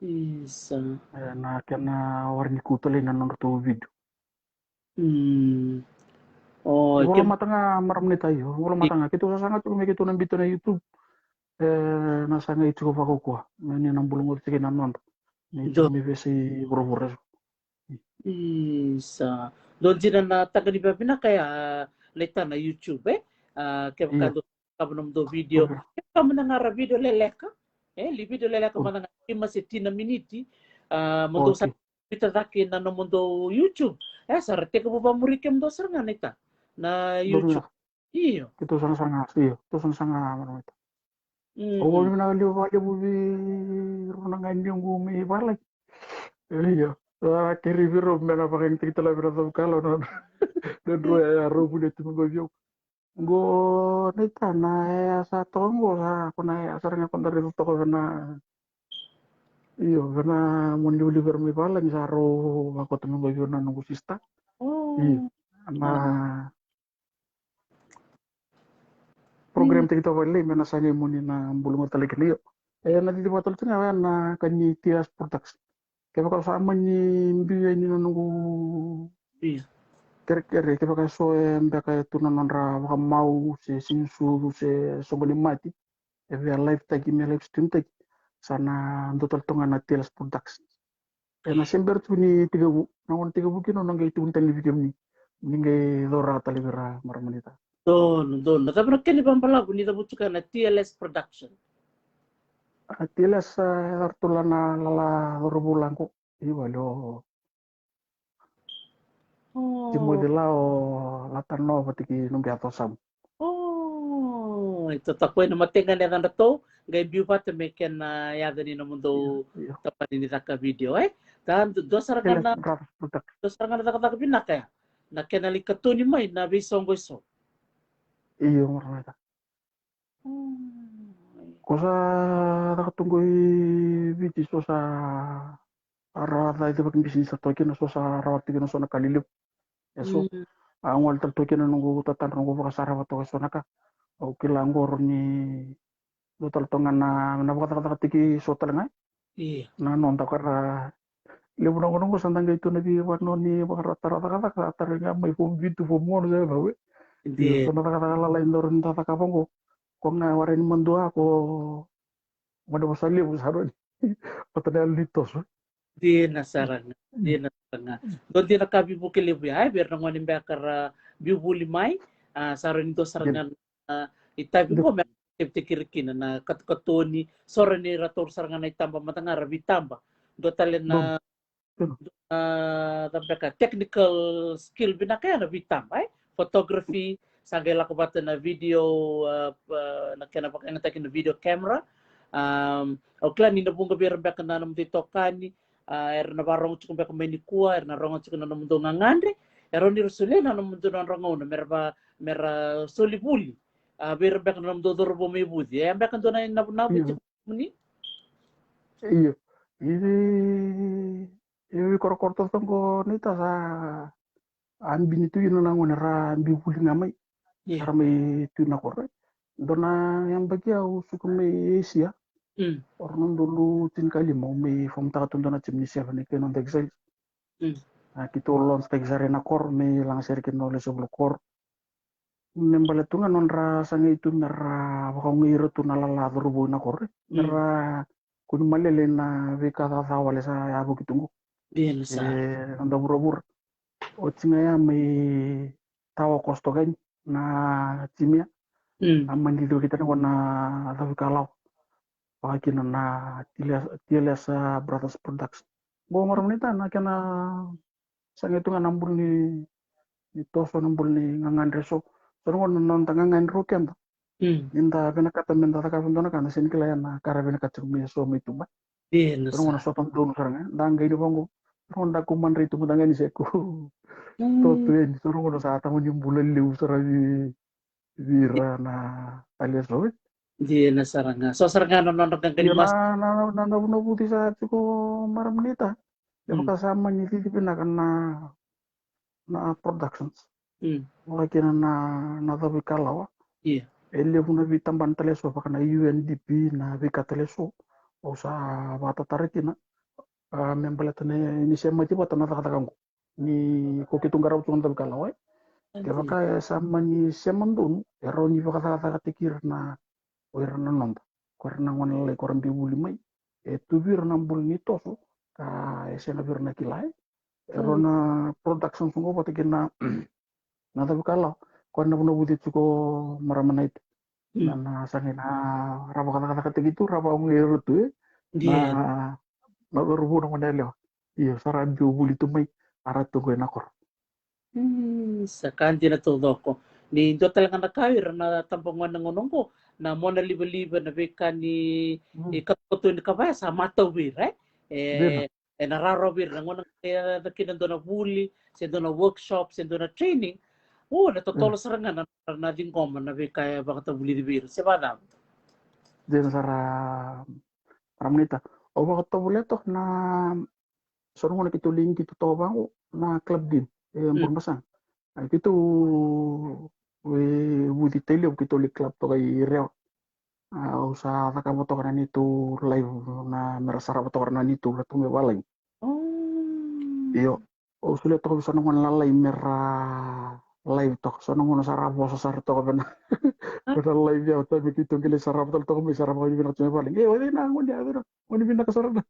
Isa. E, na kena wara ni kau talei na nodratou video. Mm. O, ivola mata ga, marama Anita, io, ivola mata ga. Keitou sa saga tu me keitou na biuta na YouTube. E, na saga i tiko vakaukauwa. Me ni na bula goti tiko na noda. Ni tiko me veisei vuravura eso. Isa. Dua dina na taqa ni veva vinaka ya, Anita, na YouTube, e? A, kevaka dou cakava nomudou video. Kevaka mada ga ra video leleka. E, li video leleka mada ga, lima se tini na miniti. A, mo dou sa biuta cake na nomudou YouTube. E, sa ra tekivu vakamuri kemudou sara ga, Anita. Na YouTube. Io. Keitou sa na saga, io. Keitou sa na saga, marama Anita. Mm. Au vakavinavinaka levu vakalevu vei rau na gone ni qu mai Valai. Io. A keri viro me na vakayagataki tale vei ira na cavuikalawa na, na drua ya, rau vulia tu mai qo vei au. Qo na itana ya sa toka qo sa, ko na ya sa raga ko da raica toka vei na, io, vei na moni livaliva era mai valagi sa rau vakota mai qo vei au na noqu sista. Io. Na program taki toka vale me na sa qai moni na buluga tale kina, io. E na cici vakatale tu ga ya na ka ni T L S Production. Kevaka sa mani biu yani na noqu kerekere, kevaka so e beka e tu na nodra vakamau se sinusucu se soqo ni mati, e via live taki me live stream taki, sa na dua tale toga na T L S Production. E na se bera tu ni tekivu, na gauna tekivu kina na qai tukuni tale ni video ni, ni qai cora tale vei ira, marama naita. Donu, donu. Na cava na kena ivakabalavu ni cavutuka na T L S Production? A T L S, e cava tu la na lala cauravou laqo. I vale o Timoci la o Latano vata ki Nubiaco Samu. O, e totoka na mataqali yacadratou, qai biu vata me kena yaca ni nomudou tabana ni caka video, e? Da dua sara ga na, dua sara ga na cakacaka vinaka ya. Na kena lai katoni mai na veisoqo eso. Io, marama naita. Ko sa caka tu qo i Viti, so sa rawa ca i cava ki bisinisi sa toka kina, so sa rawa tu kina so na ka lelevu. E so a gole tale toka kina noqu tatadra, noqu vakasarava toka e so na ka. Au kila qo rau ni dua tale toga na, na vakacakacaka tiki so tale ga. Io. Na noda ka ra levu na gauna qo sa da qai tu na veivanua ni vakatara cakacaka, sa tara ga mai fomu vitu, fomu ono, sa yau. Io, so na cakacaka lalai dau rawa ni da cakava qo. Ko ga warai ni madua ko gone vosa levu sa rawa ni vata na yalo ni toso. Dina sara ga, dina sara ga. Dua dina ka veivuke levu ya, e, vei ira na gone beka ra biu vuli mai, a, sa rawa ni dua sara ga na itavi qo me tekiteki ira kina na katukatoni, so rawa ni ra taura sara ga na itaba mada ga ra veitaba. Dua tale na, na cava beka, technical skill vinaka ya na veitaba, e? Photography, sa qai lako vata na video, a, a, na kena vakayagataki na video camera. Am, au kila ni na vuqa vei ira beka na nomudou itokani, a, era na vakarogo tiko beka mai nikua, era na rogo tiko na nomudou gagadre, e rawa ni ra solia na nomudou nodra gauna me ra va, me ra soli vuli. A, vei ira beka na nomudou cauravou mai Vuci, e beka dua na inavunavu tiko ni? Io. Io, i korokoro toka qo naita sa a bini tu kina na gone ra biu vuli ga mai. Io. Sa ra mai tu na koro. Dua na yabaki au suka mai Asia. Mm. O rua na udolu tinikalima au mai fomutaka tu dua na team ni seven e kei noda exercise. Mm. A, keitou launch taki sara ena koro me laga sara kina o lesu vula koro. Me baleta tu ga nodra sagai tu me ra vakaogai ira tu na lala cauravou ena koro, e. Me ra kua ni malele na veika caca wale sa yavoki tu qo. Dina sara. E noda vuravura. Oti ga ya mai tawa kosto kai na team ya. Mm. A mani cici vei keitou na cavuikalawa. Vaka kina na T L S, T L S, a, Brothers Production. Qo marama naita, na kena sagai tu ga na bula ni, ni toso, na bula ni gagadre so. So na gauna na noda gagadre o keda. Mm. Ni da vinakata me da cakava e dua na ka, na sega ni kila ya na ka ra vinakata tiko me so mai tuba. Dina sara. So na gauna sota donu sara ga, da qai ni vaqo. So na gauna da kau madrai tu mada ga ni se kau. Mm. Totu yani, so na gauna sa tago ni bula levu sara vei, vei ira na taleso, e. Dina sara ga. So sara ga na nodra qaqani. Io, mas- na, na, na, na, na vunavuci sa tiko marama naita. Mm. Kevaka sa mani cici vinaka na, na productions. Mm. Vaka kina na, na cavuikalawa. Io. E levu na veitabana taleso vaka na U N D P, na veika taleso. Au sa vakatatara kina. A, me baleta ni, ni semati vata na cakacaka qo. Ni ko keitou qarava tu na cavuikalawa, e. Kevaka e sa mani sema donu, e rawa ni vakacakacakataki ira na, o ira na noda. Ko ira na gone lalai ko ra biu vuli mai. E tu vei ira na bula ni toso, ka e sega vei ira na kila, e. E rawa na production so qo vata kina na cavuikalawa. Ko na vunavuci tiko marama naita. Mm. Na, na sagai na ra vakacakacakataki tu, ra vakaogai ira tu, e. Io. Na, na cauravou, na gone yalewa. Io, sa ra biu vuli tu mai, a ra tu qo ena koro. Mm, sa ka dina taucoko. Ni dua tale ga na ka, ira na tabagone na gauna qo, na mona livaliva, na veika ni, mm, ni katukatu ni kava ya sa matau vei ira, e. E, dina. E na rawarawa vei ira na gauna e yaco kina dua na vuli, se dua na workshop, se dua na training. O, na totolo sara ga na, na ciqoma na veika e vakatavulici vei ira, se vakacava? Dina sara, Ramanita. Au vakatovolea toka na, so na gauna keitou lai qito toka vaqo na club din e Burebasaga. A keitou e vuci Tailevu, keitou lai club toka i Rewa. A, au sa cakava toka na neitou live na mera sarava toka na neitou la tu me valagi. Io. Au solia toka vei so na gauna lalai mera live toka. So na gauna sa ra vosa sara toka vei na, vei na live ya, o taimi keitou qai lai sarava tale toka mai, sarava vakavinaka tu me valagi. E, o cei na gone ya, o cei na gone vinaka sara na.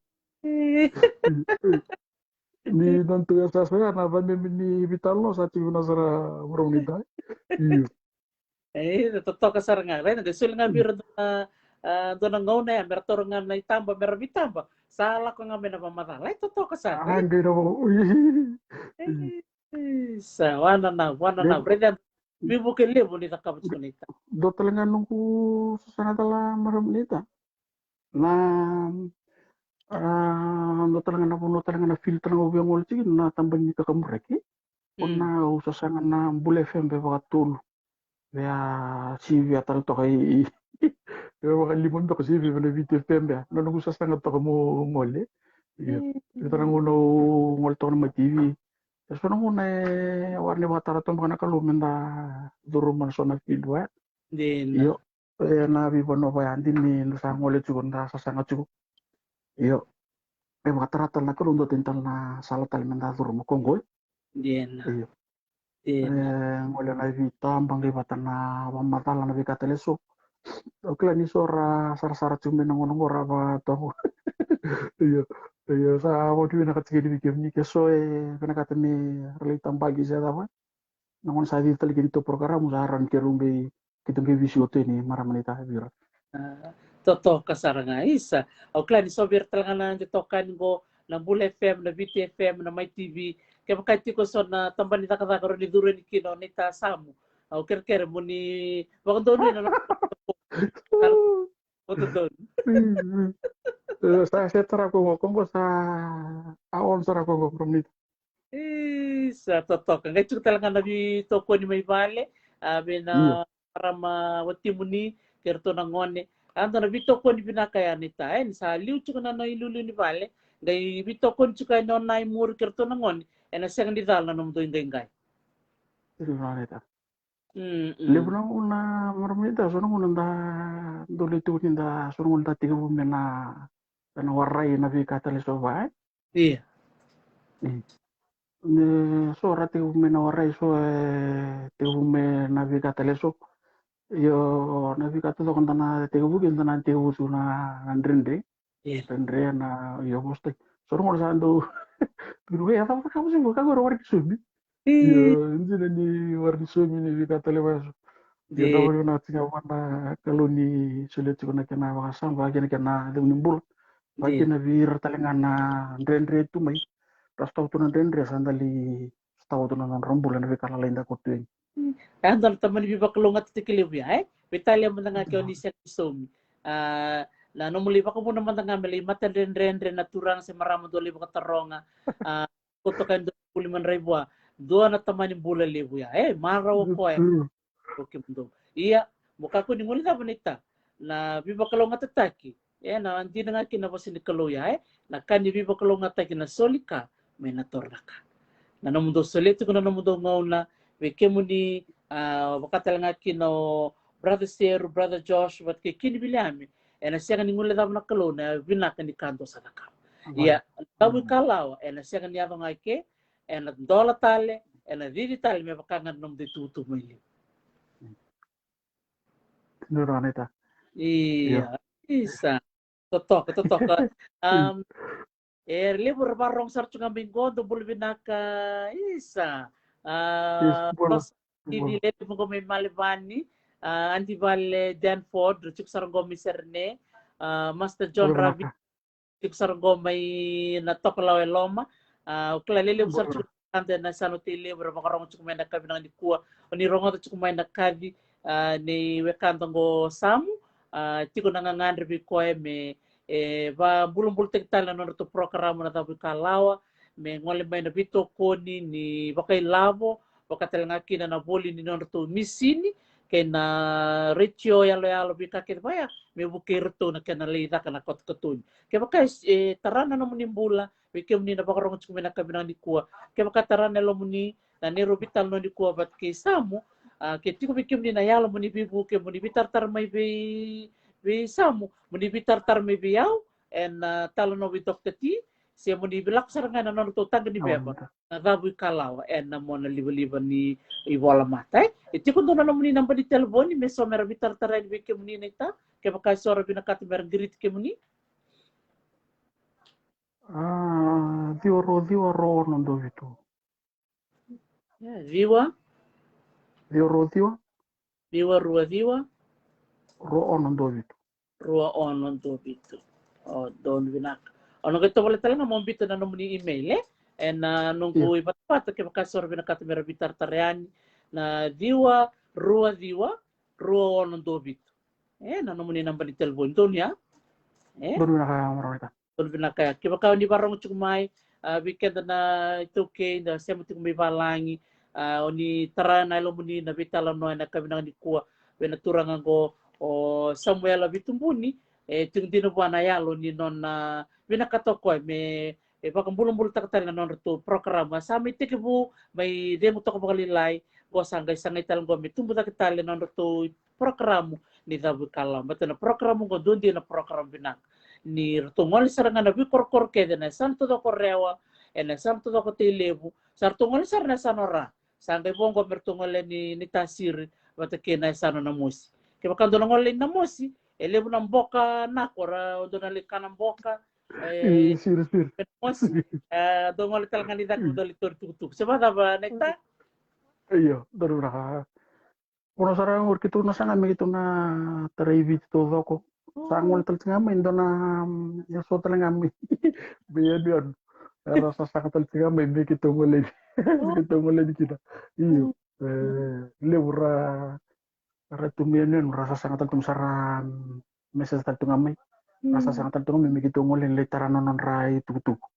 Ni nona tu ya sasa ya na vamemi ni vitalanoa sa tiko na sara varauni dai. Io. E, totoka sara ga. Raica, de soli ga vei ira dua na, a, dua na gauna ya mera taura ga na itaba, mera vitaba. Sa lako ga mai na vamacala. E, totoka sara. A, qai na vaka. Isa, wanana, wanana. Raica, veivuke levu ni cakava tiko na itaba. Dua tale ga noqu sasaga tale, Ramanita. Na, a, dua tale ga na vanua tale ga na fili tale ga au via gole tiko na tabana ni kakamuraki. O na au sasaga na Bula F M e vakatolu. Via sivia tale toka i, e vakalima beka sivia vei na Viti F M ya. Na noqu sasaga toka mo gole. Io. Io, tale ga au gole toka na Mai T V. E so na gauna e wara ni vakatara toka beka na Kalou me da curuma na so na field vaya. Io. E na veivanua vaya dina ni da sa gole tiko, da sasaga tiko. Io. E vakatara tale na Kalou dua tani tale na sala tale me da curuma ko qo. Dina. Io. E gole na veitaba qai vata na vamacala na veika tale so. Au kila ni so ra sarasara tiko mai na gauna qo ra vatogo. Io. Io, sa vakavinavinaka tiko yani vei kemuni ke so e vinakata me ra lai tabaki se cava. Na gauna sa cici tale kina tou porokaramu sa rawa ni keirau qai keitou qai veisiko tu yani, marama naita, vei ira. A, totoka sara ga, isa. Au kila ni so vei ira tale ga na itokani qo, na Bula F M, na Viti F M, na Mai T V. Kevaka tiko so na tabana ni cakacaka rawa ni curu yani kina o naita Samu. Au kerekere mo ni vakadonuya na noda. Sa set sara ko qo, ko qo sa a on sara ko qo, Ramanita. Isa, totoka. Qai tiko tale ga na veitokoni mai vale, a, vei na marama watimuni kei ratou na gone. A, dua na veitokoni vinaka ya naita, e, ni sa liu tiko na nona iliuliu ni vale, qai veitokoni tiko yani o na i muri kei ratou na gone, ena sega ni cala na nomudou iqaiqai. Levu na gauna, marama naita, so na gauna da dau lai tukuni da, so na gauna da tekivu me na, na warai na veika tale so va, e? Ia. Mm. Ne so ra tekivu me na warai, so e tekivu me na veika tale so. Io, na veika taucoko da na tekivu kina, da na tekivu tu na, na dredre. Ia. Dredre na, io, vosotaki. So na gauna sa dau tukuni, e, a cava cakava tiko, kakua era warai ni saumi. Io, dina ni warai ni saumi ni veika tale va eso. Io, da vakavinavinaka tiko vua na Kalou ni solia tiko na kena vakasama, vaka kina kena cegu ni bula. Vaka kina vei ira tale ga na dredre tu mai. Ra sotava tu na dredre, sa da lai sotava tu na nodra bula na veika lalai da ko tu yani. Mm. E dua na tamani veivakalougatataki levu ya, e? Veitalia mada ga ke o ni sega ni saumi. A, na nomu lai vakavuna mada ga me lai matadredredre na turaga se marama dou lai vakataroga. A, ko toka e dua vuli madrai vua. Dua na tamani bula levu ya, e? Marau o koya. Ko kemudou. Ia, mo kakua ni guilecava naita. Na veivakalougatataki. E, na dina ga kina na vosa ni Kalou ya, e? Na ka ni veivakalougatataki na soli ka mai na taura na ka. Na nomudou solia tiko na nomudou gauna vei kemuni, a, vaka tale ga kina o Brother Seru, Brother Josh, vata kei Kini Viliame, ena sega ni guilecava na Kalou na vinaka ni ka dou sa cakava. Ia, na tavu ikalawa, ena sega ni yaco ga i ke, ena dola tale, ena cici tale me vaka ga na nomudou itukutuku mai liu. Ia, isa. Totoka, totoka. Um, e levu ra vakarorogo sara tu ga mai qo, dou bula vinaka, isa. A, T V levu qo mai Malevani, a, Aunty Vale Danford, ra tiko sara qo mai Serene, a, Master John Ravi, tiko sara qo mai na Tokalau e Loma, a, au kila levu sara tiko na kada ena yasana o Tailevu ra vakarorogo tiko mai na ka vinaka nikua, o ni rogoca tiko mai na kaci, a, nei wekada qo Samu, a, tiko na gagadre vei koya me e vabulabulataki tale na nodratou porokaramu na Cavuikalawa, me gole mai na veitokoni ni vakailavo, vaka tale ga kina na voli ni nodratou misini kei na retio yaloyalo, veika kece vaya, me vukei iratou na kena lai caka na katokatoni. Kevaka e, e tara na nomuni bula, vei kemuni na vakarorogo tiko mai na yakavi vinaka nikua, kevaka tara na yalomuni na neirau veitalanoa nikua vata kei Samu, a, ke tiko vei kemuni na yalo mo ni veivuke, mo ni veitaratara mai vei, vei Samu, mo ni veitaratara mai vei au ena, a, talanoa vei Doctor T, se mo ni lako sara ga ena nodratou taqa ni veva na Cavuikalawa ena mona livaliva ni ivolamata, e. E tiko dua na nomuni naba ni telefoni me so mera veitaratara yani vei kemuni naita, kevaka e so ra vinakata mera qiriti kemuni? A, ciwa rua ciwa rua ono dua vitu. Ia, ciwa. Ciwa rua ciwa. Ciwa rua ciwa. Rua ono dua vitu. Rua ono dua vitu. O, donu vinaka. O na qai tovolea tale ga mo biuta na nomuni email, e? Ena, a, noqu ivatavata, kevaka e so ra vinakata mera veitaratara yani, na ciwa rua ciwa rua ono dua vitu. E, na nomuni naba ni telefoni, donu ya? E? Donu vinaka, marama naita. Donu vinaka ya. Kevaka o ni vakarorogo tiko mai, a, vei keda na iTaukei da sema tiko mai valagi, a, o ni tara na yalomuni na veitalanoa ena yakavi vinaka nikua vei na turaga oqo, o Samuela Vitubuni, e tiko dina vua na yalo ni nona vinakata o koya me, e, vakabulabulataka tale na nodratou porokaramu. A sa mai tekivu, mai cegu toka vakalailai, qo sa qai sagai tale qo me tubu cake tale na nodratou porokaramu ni Cavuikalawa. Baleta na porokaramu oqo dua dina na porokaramu vinaka. Ni ratou gole sara ga na veikorokoro kece, na yasana taucoko Rewa, ena yasana taucoko Tailevu, sa ratou gole sara na yasana o Ra. Sa qai vo oqo me ratou gole ni, ni Tasiri vata kei na yasana o Namosi. Kevaka dou na gole ni Namosi, e levu na boka nako ra, o dou na lai kana boka, e, siri, siri. Namosi, e, dou gole tale ga ni cake, dou lai tauri tukutuku. Se vakacava naita? Io, donu vinaka. Vuna sara ga oqori keitou na saga me keitou na tarai Viti taucoko. Sa gole tale tiko ga mai dua na, mm, e so tale ga mai, mai yanuyanu. Era sa saga tale tiko ga mai me keitou gole, me keitou gole ni kina. Io. E, levu ra, ra tu mai yanuyanu, ra sa saga tale tu mai, sa ra, mm, message tale tu ga mai. Ra sa saga tale tu ga mai me keitou gole ni lai tara na nodra itukutuku.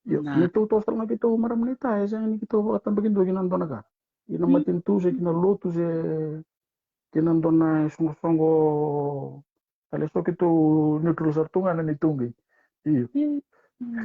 Io, na, keitou toso tale ga keitou, marama naita, e sega ni keitou vakatabakidua ki na dua na ka. Ki na matanitu se ki na lotu se ki na dua na isoqosoqo tale, so keitou neutral sara tu ga na neitou qai. Io. Io.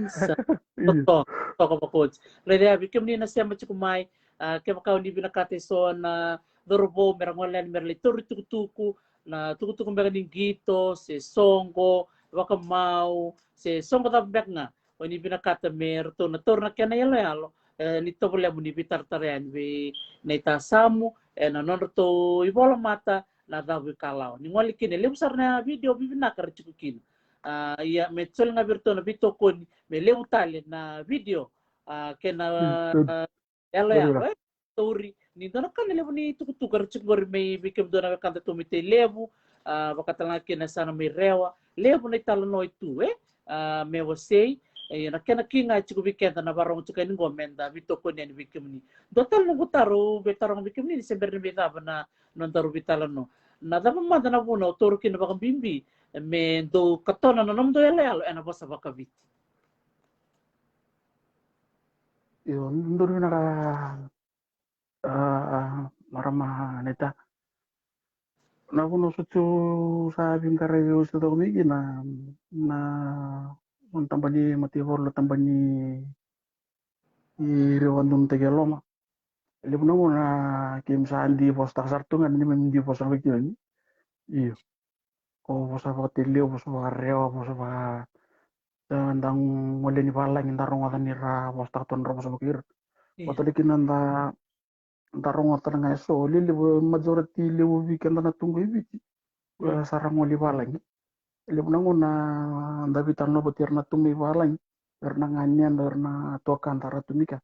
Sa, io, toka, toka vakaoti. Raica ya, vei kemuni na sema tiko mai, a, kevaka o ni vinakata e so na cauravou mera gole yani mera lai tauri tukutuku, na tukutuku beka ni qito se soqo, vakamau se soqo cava beka ga o ni vinakata me ratou na taura na kena iyaloyalo, e, ni tovolea mo ni veitaratara yani vei naita Samu ena nodratou ivolamata na Cavuikalawa. Ni gole kina, e levu sara na vidio vivinaka ra tiko kina. A, ia me soli ga vei iratou na veitokoni me levu tale na vidio, a, kei na, mm, a, yaloyalo, e? Tauri ni dua na ka na levu ni tukutuku era tiko qori mai vei kemudou na wekada tu mai Tailevu, a, vaka tale ga kina na yasana mai Rewa, levu na italanoa e tu, e? A, me wasei, e, na kena ki ga e tiko vei keda na vakarorogo tiko yani qo meda veitokoni yani vei kemuni. Dua tale noqu taro, veitaroga vei kemuni ni se bera ni mai cava na nodaru veitalanoa. Na cava mada na vuna o taura kina vakabibi me dou katona na nomudou yaloyalo ena vosa vakaviti? Io, donu vinaka, a, marama naita. Na vuna au sa tu sa veiqaravi au sa tiko mai kina, na, na tabana ni mataivalu, na tabana ni Rewa Donutaki e Loma. E levu na gauna keimami sa dui vosataka sara tu ga, neimami dui vosa vaka kina ni. Io. O vosa vaka Tailevu, vosa vaka Rewa, vosa vaka, e, da gole ni valagi, da rogoca ni ra vosataka tu na nodra vosa vaka ira. Io. Vata tale kina da, da rogoca tale ga e so, lelevu, majority levu vei keda na tu qo i Viti, e, sa ra gole i valagi. E levu na gauna da veitalanoa vata ira na tu mai valagi, ira na ganeda, ira na tuakada ra tu mai kea.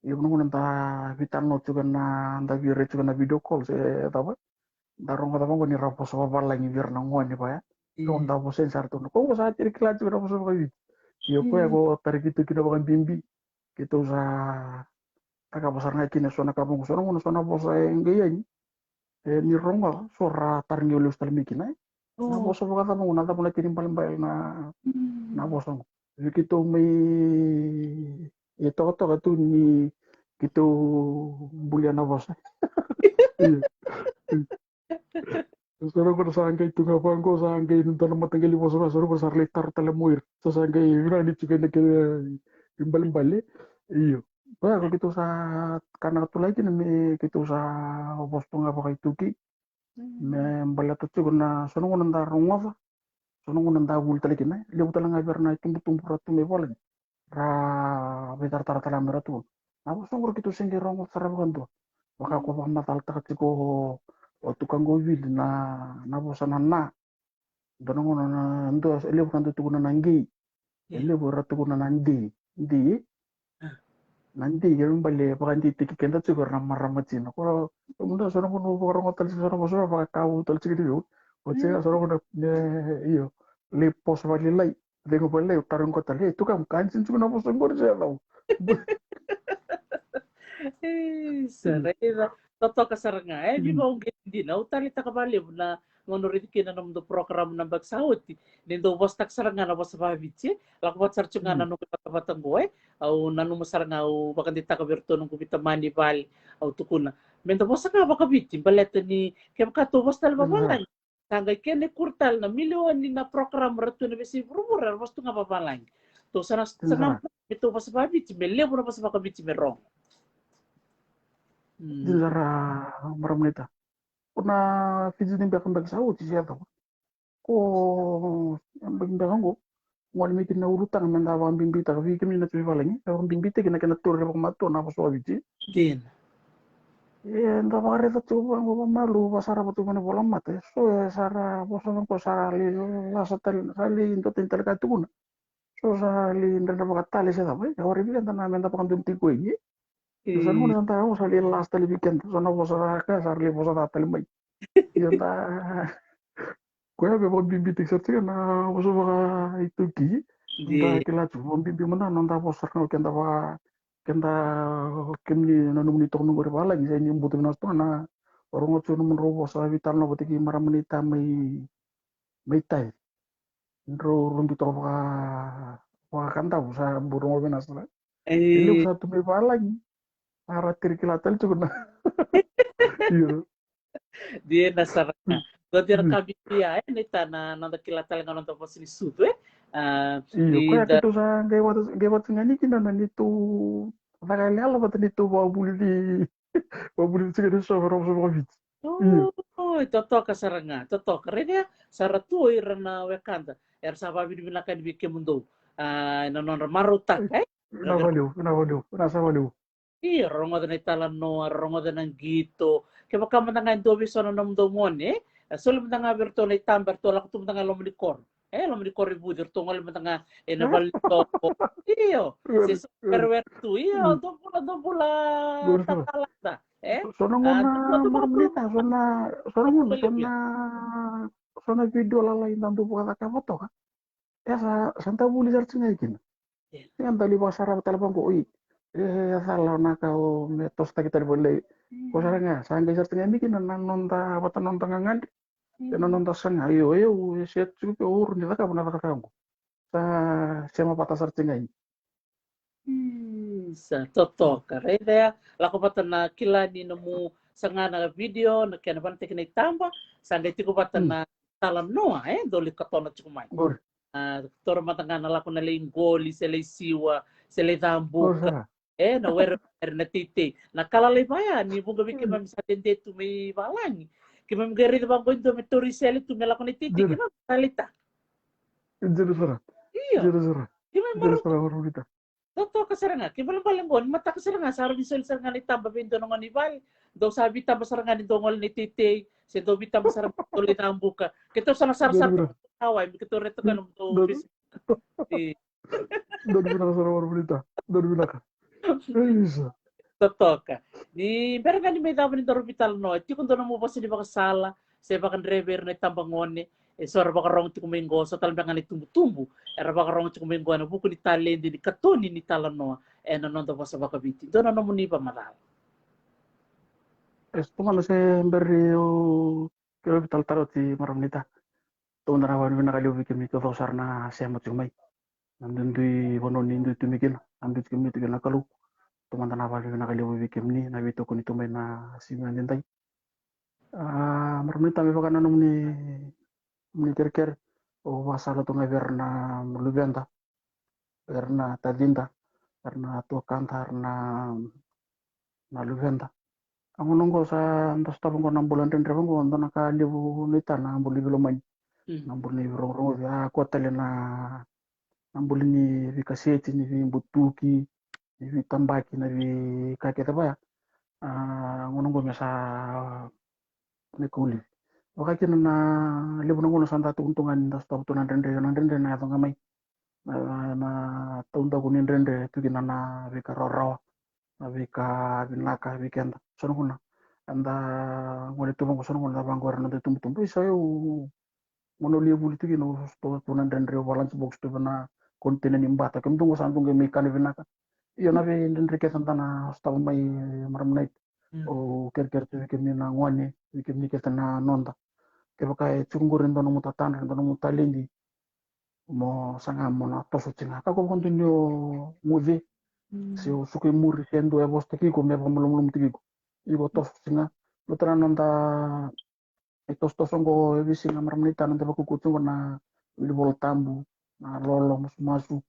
E levu na gauna da veitalanoa tiko na, da veirai tiko na video call se cava. Da rogoca vaqo ni ra vosa vavalagi vei ira na gone vaya. Io. Da vosa yani sara tu na, ko sa tiri kila tiko na vosa vakaviti. Io, koya ko tara keitou kina vakabibi. Keitou sa cakava sara ga kina so na ka vaqo, so na gauna so na vosa e qai yani. E, ni rogoca, so ra tarogi au lesu tale mai kina, e. Na vosa vakacava qo, na cava na kena ibalebale na, na vosa qo. Vei keitou mai e tokatoka tu ni keitou bulia na vosa. Io. Io. Sa rogo na sa qai tu ga vaqo, sa qai dua na mataqali vosa ga, sa rogo sa ra lai taro tale mo ira. Sa sa qai vinaka ni tiko ena kena ibalebale. Io. Vaka keitou sa kana tulai kina me keitou sa vosa tu ga vakaituki. Me baleta tiko na so na gauna da rogoca, so na gauna da vuli tale kina, levu tale ga vei ira na itubutubu ra tu mai valagi. Ra veitaratara tale ga me ra tukuna. Na vosa qori keitou se qai rogoca sara vakadua. Vaka ko vakamacalataka tiko o, o tuka qo Vili na, na vosa na na. Dua na gauna na dua, e levu na dau tukuna na qei. E levu era tukuna na dei. Dei. Na dei, kena ibalebale vakadeitaki keda tiko era na marama tina. Ko, ko muda so na gauna au vakarogota tale tiko so na vosa, vakakau tale tiko ni vei au. Ko tiko so na gauna, io, lai vosa vakalailai. Cegu vakalailai, au tarogi koya tale, e, tuka, ka dina tiko na vosa qori se cava? Isa, raica. Totoka sara ga, e, veivakauqeti dina. Au taleitaka vakalevu na gauna au raici kina na nomudou program na yabaki sa oti. Ni dou vosataka sara ga na vosa vakaviti, e. Lako vata sara tiko ga na noqu vatavata qo, e. Au nanuma sara ga, au vakadeitaka vei iratou noqu veitamani vale, au tukuna. Meda vosa ga vakaviti, baleta ni kevaka tou vosa tale vavalagi. Sa qai kena ikuri tale na milioni na program ra tu ena veiyasai vuravura, era vosa tu ga vavalagi. Tou sa na, sa na, me tou vosa vakaviti, me levu na vosa vakaviti me rogo. Dina sara, marama naita. Ko na Fiji ni beka beka sa oti se cava. Ko, beka beka qo. Gole mai kina na ulutaga meda vakabibitaka vei kemuni na tui valagi. Vakabibitaki na kena tori vakamatua na vosa vakaviti. Dina. E, da vakaraica tu vaqo vakamalua, vasarava tu vana volamata. So, e, sa ra vosa vaqo sa ra lai lasa tale, sa lai dua tani tale ka tukuna. So sa lai dredre vakatale se cava, e, e warai vei keda na meda vakadonui tiko i. Sa na gauna sa da, o, sa lai lasa tale vei keda. So na vosa ca ka sa ra lai vosa ca tale mai. Ia da, koya me vakabibitaki sara tiko na vosa vakaituki. Da kila tu, vakabibi mada na noda vosa sara ga o keda vaka, keda, kemuni na nomuni toka mai qori valagi, sa ni buta vinaka sara tu ga na rogo tu na nomudrau vosa veitalanoa vata kei marama naita mai, mai tai. Drau rubi toka vaka, vakadavu sa bau rogo vinaka sara. E levu sa tu mai valagi. Sa ra tiri kila tale tiko na. Io. Dina sara ga. Dua tiko na ka bibi ya, e, naita na noda kila tale ga na noda vosa ni sucu, e. A, io, koya keitou sa qai vata, qai vata ga ni kina na neitou caka yaloyalo vata neitou vakavuli ni Vakavuli tiko ni so, era vosa vakaviti. Io. Oi, totoka sara ga, totoka. Raica ya, sa ra tu o ira na wekada. Era sa vakavinavinaka yani vei kemudou. A, ena nodra marautaka, e? Vinaka vakalevu, vinaka vakalevu, vinaka sara vakalevu. Io, ra rogoca na italanoa, ra rogoca na qito. Kevaka mada ga e dua vei so na nomudou gone, e? E soli mada ga vei iratou na itaba, eratou lako tu mada ga e loma ni koro. E, loma ni koro i Vuci, eratou gole mada ga ena vale ni toko. Io, se so werewere tu. Io, dou bula, dou bula, takalada. E? So na gauna, marama naita, so na, so na gauna, so na, so na vidio lalai da dau vakacakava toka. E sa, sa da vuli sara tiko ga kina. Ia da lai vakasarava tale vaqo, oi. E, e cala na ka o me tosotaki tale vale. Ko sara ga, sa qai sara tiko ga mai kina na noda, vata noda gagadre. Ena noda saga, io, io, e se tiko ke o uru ni cakava na cakacaka qo. Sa sema vata sara tiko ga i. Sa totoka, raica ya, lako vata na kila ni nomu saga na vidio, na kena vanataki na itaba, sa qai tiko vata na talanoa, e, dou lai katona tiko mai. Qori. A, toro mada ga na lako na lai qoli, se lai siwa, se lai cabuka. E, na werewere, na teitei. Na ka lalai vaya, ni vuqa vei keimami sa dede tu mai valagi. Keimami qai raica vaqo e dua me tauri sele tu me lako na iteitei, keimami taleitaka. Dina sara. Io. Dina sara. Keimami marau. Totoka sara ga. Kena ibalebale qo, ni mataka sara ga, sa rawa ni soli sara ga na itaba vei dua na gone i vale. Dou sa veitaba sara ga ni dou gole na iteitei. Se dou veitaba sara ga ni dou lai cabuka. Keitou sa na sarasara tu na wai, me keitou reta ga na dou. Donu vinaka sara, marama naita. Donu vinaka. Isa. Totoka. Ni bera ga ni mai cava ni daru veitalanoa, e tiko dua nomu vosa ni vakasala, se vakadrevera na itabagone, e so era vakarogo tiko mai qo, so tale beka ga na itubutubu era vakarogo tiko mai qo ena vuku ni taledi ni katoni ni talanoa ena noda vosa vakaviti. Dua na nomuni vakamacala. E so tu ga na se bera ni o kilo vitalatala oti, marama naita. Taumada na vakavinavinaka levu vei kemuni taucoko sara na sema tiko mai. Na duidui vanua ni dui tu mai kina, na dui tu kemuni tu kina na Kalou. Taumada na vakavinavinaka levu vei kemuni na veitokoni tu mai na siga edaidai. A, marama naita, me vaka na nomuni, nomuni kerekere, au vakasala tu ga vei ira na luveda, vei ira na tacida, vei ira na tuakada, vei ira na, na luveda. A gauna oqo sa da sotava oqo na bula dredre vaqo, dua na ka levu naita na bula ni veilomani. Mm. Na bula ni veirogorogoci, a kua tale na, na bula ni veikaseti, ni veibutuki, ni veitabaki, na veika kece vaya. A gauna oqo me sa na kaulivi. Vaka kina na levu na gauna sa da tukuna tu ga ni da sotava tu na dredre, na dredre na yaco ga mai. Na, na taudaku ni dredre tu kina na veika rawarawa, na veika vinaka vei keda. So na gauna eda gole tu vaqo, so na gauna da vaqo era na noda itubutubu. Isa, au gauna au lai vuli tu kina, au sotava tu na dredre, au vakalunch box tu vei na container ni bata. Kemudou qo sa dou qai mai kana vinaka. Io, na veidredre kece da na sotava mai, marama naita. Mm. Au kerekere tu vei kemuni na gone, vei kemuni kece na noda. Kevaka e tiko qori e dua nomu tatadra, e dua nomu taledi, mo saga mo na toso tiko ga. Kakua vakadua ni o guce, mm, se o suka i muri, se dua e vosataki iko me vakamalumalumutaki iko. Iko toso tiko ga. Baleta na noda itosotoso oqo e veisiga, marama naita, na noda vakaukauwa tiko oqo na wili Vola Tabu, na lolo, masumasu,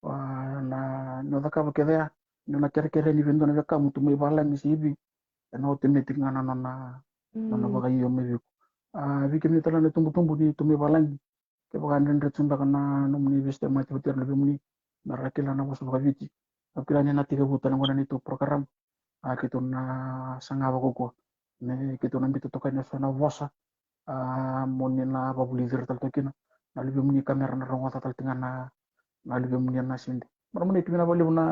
a, na, ni o cakava kece ya, ni o na kerekere yani vei dua na wekamu tu mai valagi se i Viti, ena automatic ga na nona, nona, mm, vakaio mai vei iko. A, vei kemuni tale na itubutubu ni tu mai valagi, kevaka e dredre tu beka na nomuni veisemati vata kei ira na luvemuni, me ra kila na vosa vakaviti. Au kila ni na tekivu tale gona na neitou program. A, keitou na saga vakaukauwa me keitou na biuta toka yani eso na vosa, a, mo ni na vakavulici ira tale toka kina na luvemuni, ka me ra na rogoca tale tiko ga na, na luvemuni ena siga edaidai. Marama naita, vinaka vakalevu na,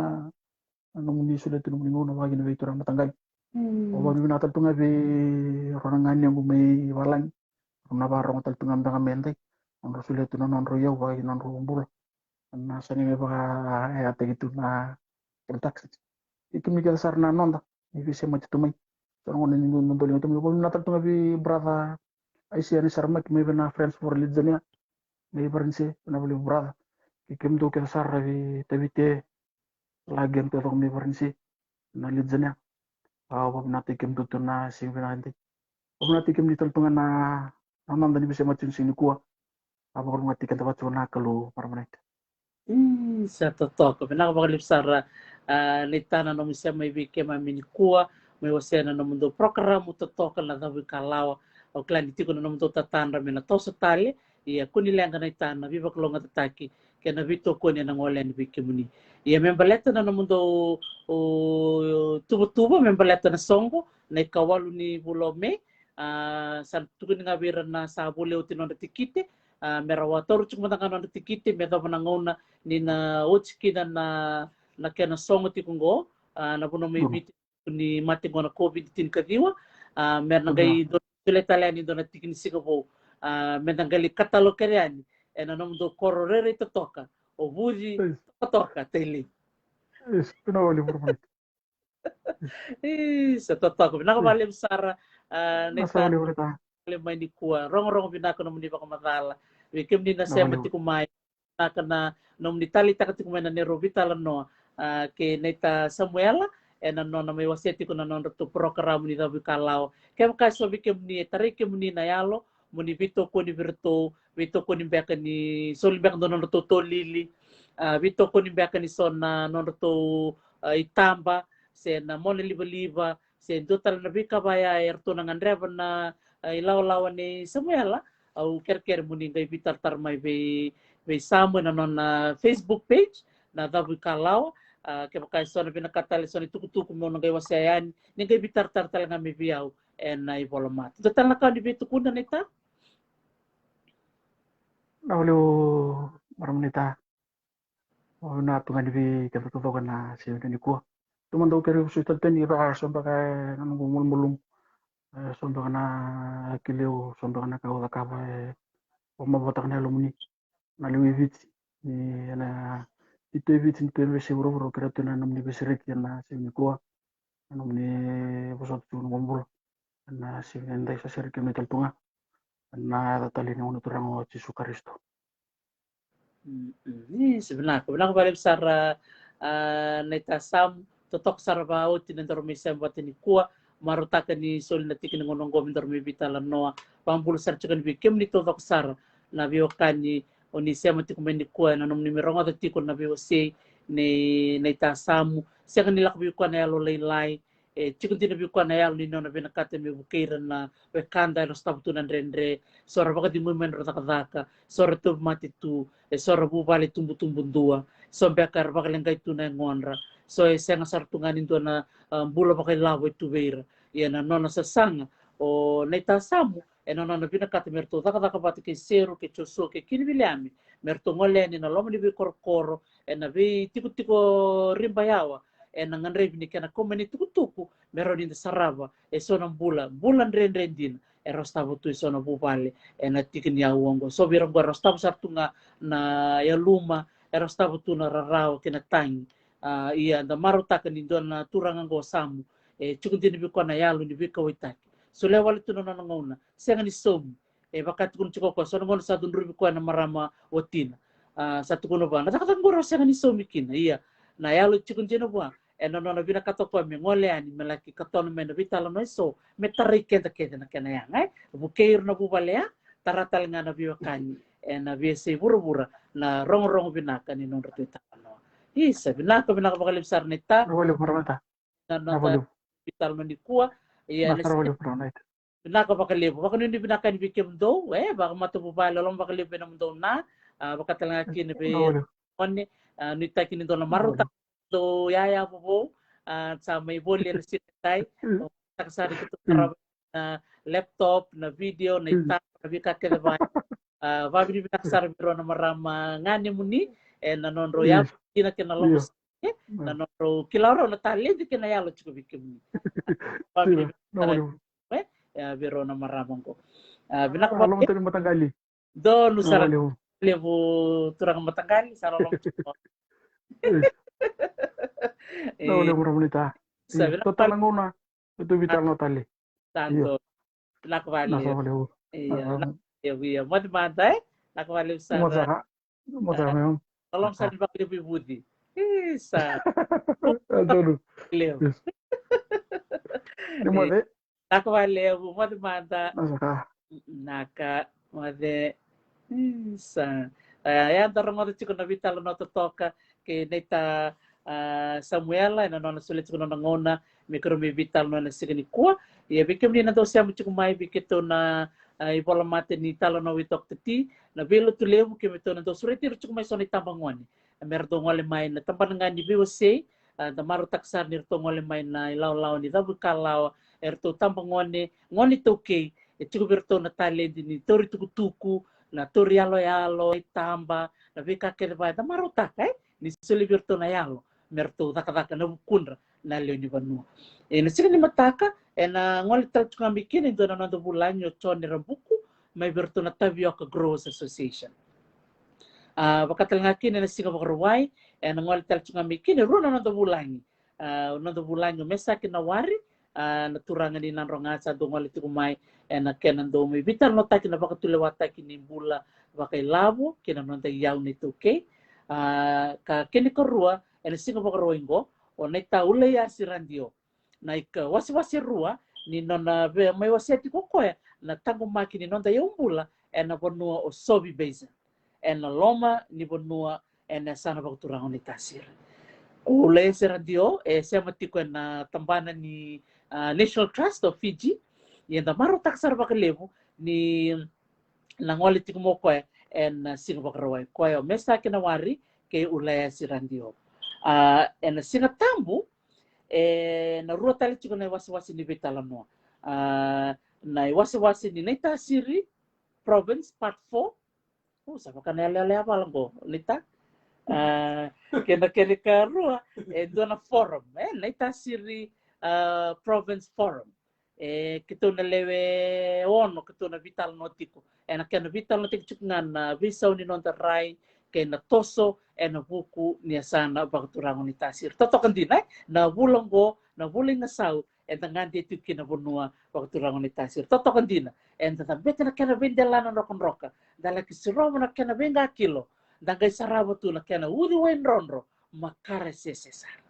na nomuni solia tu nomuni gauna vaka kina vei turaga mataqali. Mm. Au vakavinavinaka tale tu ga vei rau na ganequ mai valagi. Rau na vakarogo tale tu ga beka me dai, nodrau solia tu na nodrau iyau vaka kina nodrau bula. Na sega ni me vakayataki tu na production. I kemuni kece sara na noda ni veisemati tu mai. So na gauna ni dodoliga tu mai, au vakavinavinaka tale tu ga vei brother Aisea Naisaramaki mai vei na Friends for Legionnaires mai Varanise, vinaka vakalevu brother. Kei kemudou kece sara vei Tavite, Lagen, taucoko mai Varanise, na Legionnaires. Au vakavinavinakataki kemudou tu na siga vinaka edaidai. Vakavinavinakataki kemuni tale tu ga na, na noda ni veisemati tu na siga nikua. Au vakavinavinakataki keda vata tu na Kalou, marama naita. Ii, sa totoka. Vinaka vakalevu sara, a, naita, na nomu sema mai vei keimami nikua, mai wasea na nomudou program totoka na Cavuikalawa. Au kila ni tiko na nomudou tatadra me na toso tale, ia kua ni leqa naita, na veivakalougatataki kei na veitokoni ena gole yani vei kemuni. Ia me baleta na nomudou, o, tuvatuva me baleta na soqo, na ikawalu ni vula o Me, a, sa tukuni ga vei ira na sa volia oti nodra tikite, a, me ra wa taura tiko mada ga nodra tikite, me yacova na gauna ni na oti kina na, na kena sogo tiko oqo, a, na vanua mai Viti ni mate oqo na COVID tinikaciwa, a, me ra na qai dua, solia tale yani e dua na tiki ni siga vou, a, me da qai lai katalo kece yani ena nomudou koro rairai totoka, o Vuci Totoka, Tailevu. Io, sa totoka. Vinaka vakalevu sara, a, naita, mai nikua. Rogorogo vinaka nomuni vakamacala. Vei kemuni na sema tiko mai, vinaka na nomuni taleitaka tiko mai na neirau veitalanoa, a, kei naita Samuela ena nona mai wasea tiko na nodratou porokaramu ni Cavuikalawa. Kevaka eso vei kemuni e tarai kemuni na yalo mo ni veitokoni vei iratou, veitokoni beka ni soli beka dua nodratou tolili, a, veitokoni beka ni so na nodratou, a, itaba, se na mona livaliva, se dua tale na veika vaya eratou na gadreva na, a, ilawalawa nei Samuela, au kerekere mo ni qai veitaratara mai vei, vei Samu ena nona Facebook page, na Cavuikalawa. A, kevaka eso na vinakata tale, eso na itukutuku meu na qai wasea yani, ni qai veitaratara tale ga mai vei au ena ivolamata. Dua tale na ka ni veitukuna, naita? Vinaka vakalevu, marama naita. Au vinaka tu ga ni vei keda taucoko ena siga nikua. Taumada au kerea vosoti tale tu yani, vaka eso beka na noqu malumalumu, e, eso beka na kilai au, eso beka na ka au cakava, e, vakamavoataka na yalomuni, na lewe i Viti, ni ena, ni tu e Viti, ni tu e veiyasai vuravura. Au kerea tu na nomuni veisereki ena siga nikua, na nomuni vosota tu na noqu bula ena siga edaidai. Sa sereki kemuni tale tu ga. Na yaca tale ni noda Turaga o Jisu Karisito. Ni se vinaka, vinaka vakalevu sara. A, na itasamu totoka sara vakaoti na daru mai sema vata nikua. Marautaka ni soli na tiki ni gauna oqo me daru mai veitalanoa. Vakabula sara tiko ni vei kemuni taucoko sara na veiwekani o ni sema tiko mai nikua ena nomuni mai rogoca tiko na veiwasei ni na itasamu. Sega ni lako vei koya na yalo lailai, e tiko dina vei koya na yalo ni nona vinakata me vukei ira na wekada era sotava tu na dredre, so ra vakacegui mai na nodra cakacaka, so ra tauvimate tu, e so ra vuvale tubutubu dua, so beka era vakaleqai tu na yagodra, so e sega sara tu ga ni dua na, a, bula vakailavo e tu vei ira. Ia na nona sasaga o na itasamu ena nona vinakata me ratou cakacaka vata kei Seru, kei Josua, kei Kini Viliame, me ratou gole yani na loma ni veikorokoro, ena veitikotiko riba yawa, ena gadrevi ni kena kau mai na itukutuku, me rawa ni da sarava e so na bula, bula dredre dina e rawa sotava tu e so na vuvale ena tiki ni aua oqo. So vei ira oqo e rawa sotava sara tu ga na yaluma, e rawa sotava tu na rarawa kei na tagi. A, ia da marautaka ni dua na turaga oqo o Samu, e tiko dina vei koya na yalo ni veikauwaitaki. Solia wale tu na nona gauna, sega ni saumi. E vaka tukuna tiko o koya, so na gauna sa cudruvi koya na marama watina, a, sa tukuna vua, na cakacaka qori au sega ni saumi kina. Ia na yalo e tiko dina vua, ena nona vinakata o koya me gole yani me laki katona mai na veitalanoa e so, me tarai keda kece na kena yaga, e vukei ira na vuvale ya, tara tale ga na veiwekani ena veiyasai vuravura na rogorogo vinaka ni nodratou italanoa. Isa, vinaka, vinaka vakalevu sara na ita. Vinaka vakalevu, marama na ita. Na noda veitalanoa nikua. Ia, vinaka vakalevu, marama na ita. Vinaka vakalevu, vakanuinui vinaka yani vei kemudou, e, vakamatavuvale, loloma vakalevu vei nomudou na, a, vaka tale ga kina vei One, a, nuitaki ni dou na marautaka dou yaya vovou, a, sa mai voli ena siga edai, o taka sara keitou qarava na laptop, na video, na itaba, na veika kece vaya. A, vakavinavinaka sara vei rau na marama ganemuni, e, na nodrau yavu dina kei na loloma, e, na nodrau kila rau na taledi kei na yalo tiko vei kemuni. Vakavinavinaka sara, e, vei rau na marama oqo. A, vinaka vakalevu. Donu sara levu turaga mataqali, sa loloma tiko. Sa vinaka vakalevu. Tou veitalanoa tale. Sa donu. Vinaka vakalevu. Ia, vinaka vakalevu, ia. Moce mada, e? Vinaka vakalevu sara. Moce sara. Loloma sara ni vakalevu i Vuci. Isa. Donu. Levu. Ni moce. Vinaka vakalevu, moce mada. Vinaka, moce. Isa. E, ia da rogoca tiko na veitalanoa totoka kei na ita, a, Samuela, ena nona solia tiko na nona gauna me keirau mai veitalanoa ena siga nikua. Ia vei kemuni na dau sema tiko mai, vei keitou na, a, ivola mate ni talanoa vei Doctor T, na veilotu levu, keitou na dau sureti ira tiko mai so na itabagone me ra dau gole mai na tabana ga ni veiwasei. A, da marautaka sara ni ratou gole mai na ilawalawa ni cavuikalawa, e ratou tabagone, gone iTaukei, e tiko vei ratou na taledi ni tauri tukutuku, na tauri yaloyalo, itaba, na veika kece vaya da marautaka, e, ni solia vei ratou na yalo me ratou cakacaka na vukudra na lewe ni vanua. Ena siga ni mataka ena gole tale tu ga mai kina e dua na noda vulagi o Jone Rabuku mai vei ratou na Tavioka Growers Association. A, vaka tale ga kina ena siga Vakarauwai ena gole tale tu ga mai kina e rua na noda vulagi. A, noda vulagi o Mesaki Nawari, a, na turaga ni Nadroga, sa dau gole tiko mai ena kena dau mai veitalanoataki na vakatulewataki ni bula vakailavo kei na noda iyau na iTaukei. A, ka kena ikarua ena siga Vakarauwai oqo o Naita Ulaiasi Radio, na ikawasewase rua ni nona via mai wasea tiko o koya na taqomaki ni noda iyau bula ena vanua o Sovi Basin, ena loma ni vanua ena yasana vakaturaga o Naitasiri. O Ulaiasi Radio e sema tiko ena tabana ni, a, National Trust of Fiji. Ia da marautaka sara vakalevu ni na gole tiko mai o koya ena siga Vakarauwai, koya o Mesaki Nawari kei Ulaiasi Radio. A, ena Siga Tabu ena rua tale tiko na iwasewase ni veitalanoa. A, na iwasewase ni Naitasiri Province Part Four. O, sa vaka na yaloyalo yavala oqo, Naita. A, kei na kena ikarua e dua na forum, e, Naitasiri, a, Province Forum. E, keitou na lewe ono keitou na veitalanoa tiko ena kena veitalanoataki tiko ga na veisau ni noda rai kei na toso ena vuku ni yasana vakaturaga o Naitasiri. Totoka dina, e, na vula oqo, na vula i Gasau, eda gade tiko kina vanua vakaturaga o Naitasiri. Totoka dina. Eda cabeta na kena veidelana drokadroka, da laki sirova na kena veiqakilo, da qai sarava tu na kena uciwai drodro, makare sese sara.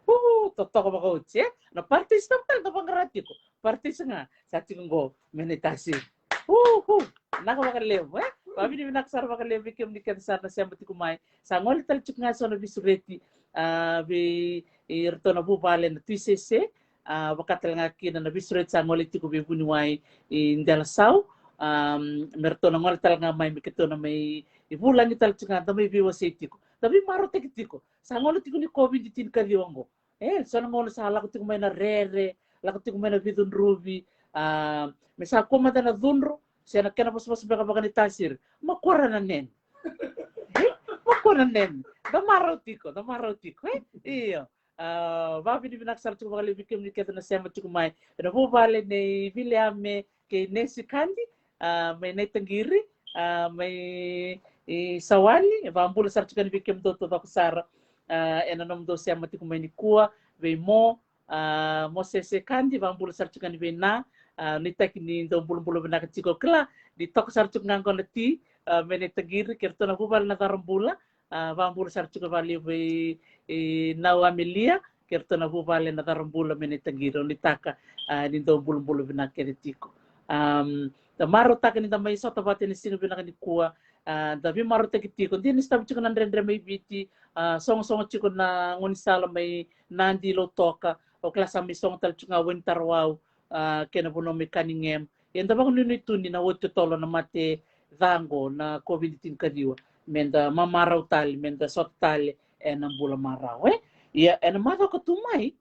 Uu, totoka vakaoti, e? Na paratisi tale da vaqara tiko. Paratisi ga sa tiko qo mai Naitasiri. Uhu. Vinaka vakalevu, e? Vavinavinaka sara vakalevu vei kemuni kece sara na sema tiko mai. Sa gole tale tiko ga so na veisureti, a, vei iratou na vuvale na Tui Sese, a, vaka tale ga kina na veisureti sa gole tiko vei vuniwai i Delasau, a, me ratou na gole tale ga mai me keitou na mai vulagi tale tiko ga, da mai veiwasei tiko, da veimarautaki tiko. Sa gole tiko ni COVID tinikaciwa qo. E, so na gauna sa lako tiko mai na rere, lako tiko mai na veicudruvi, a, me sa kua mada na cudru, se na kena vosavosa beka vaka Naitasiri, makua ra na nene. E, makua na nene. Da marau tiko, da marau tiko, e? Io. A, vavinavinaka sara tiko vakalevu vei kemuni kece na sema tiko mai. Ena vuvale nei Viliame kei Nesi Kandi, a, mai Naitaqiri, a, mai i Sawani, e vabula sara tiko yani vei kemudou taucoko sara, a, ena nomudou sema tiko mai nikua, vei Mo, a, Mo Sese Kandi, vabula sara tiko yani vei Na, a, nuitaki ni dou bulabula vinaka tiko, kila ni toka sara tiko ga qo na ti, a, mai Naitaqiri, kei ratou na vuvale na Carabula, a, vabula sara tiko vakalevu vei, i Nau Amelia, kei ratou na vuvale na Carabula mai Naitaqiri, o nuitaka, a, ni dou bulabula vinaka kece tiko. Am, da marautaka ni da mai sota vata ena siga vinaka nikua, a, da veimarautaki tiko. Dina ni sa tava tiko na dredre mai Viti, a, sogosogo tiko na gaunisala mai Nadi, Lautoka, au kila sa mai sogo tale tiko ga Wainitarawau, a, kei na vanua mai Cunningham. Ia da vakanuinui tu ni na oti totolo na mate ca qo na COVID tinikaciwa, me da mamarau tale, me da sota tale ena bula marau, e? Ia ena macawa ka tu mai,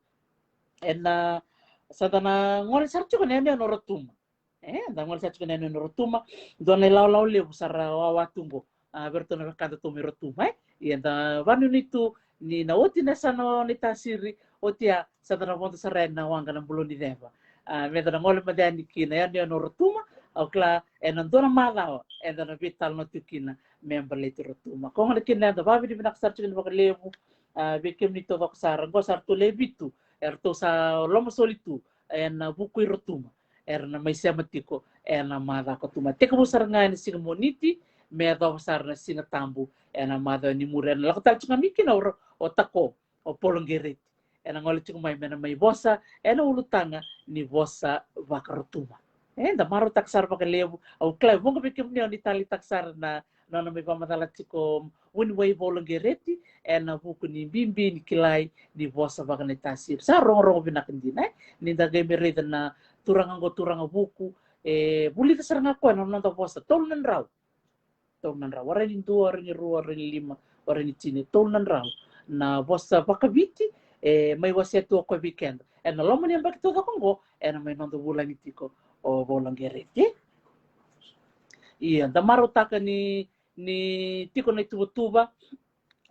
ena, sa da na gole sara tiko na yanuyanu o Rotuma. E, da gole sara tiko na yanuyanu o Rotuma, dua na ilawalawa levu sara wawa tu qo, a, vei ratou na wekadatou mai Rotuma, e? Ia da vakanuinui tu ni na oti na yasana o Naitasiri, oti ya sa da na vodo sara yani na waqa na Bulauniceva, a, me da na gole mada yani ki na yanuyanu o Rotuma. Au kila ena dua na macawa eda na veitalanoa tiko kina me baleti Rotuma. Koya gona kina eda vavinavinaka sara tiko yani vakalevu, a, vei kemuni taucoko sara. Qo sa ratou le vitu eratou sa lomasoli tu ena vuku i Rotuma, era na mai sema tiko ena macawa ka tu mai. Tekivu sara ga ena siga Moniti me yacova sara na Siga Tabu ena macawa ni muri. Ena lako tale tiko ga mai kina o, o Tako, o Polo Qereti, ena gole tiko mai me na mai vosa ena ulutaga ni vosa vakaRotuma. E, da marautaka sara vakalevu. Au kila e vuqa vei kemuni o ni taleitaka sara na nona mai vakamacala tiko vuniwai Polo Qereti ena vuku ni bibi ni kilai ni vosa vakaNaitasiri. Sa rogorogo vinaka dina, e? Ni da qai mai raica na turaga qo, turaga vuku, e vulica sara ga koya na noda vosa, tolu na drau. Tolu na drau, warai ni dua, warai ni rua, warai ni lima, warai ni tini, tolu na drau na vosa vakaviti e mai wasea tu o koya vei keda ena loma ni yabaki taucoko qo, ena mai noda vulagi tiko o Polo Qereti. Ia, da marautaka ni, ni tiko na ituvatuva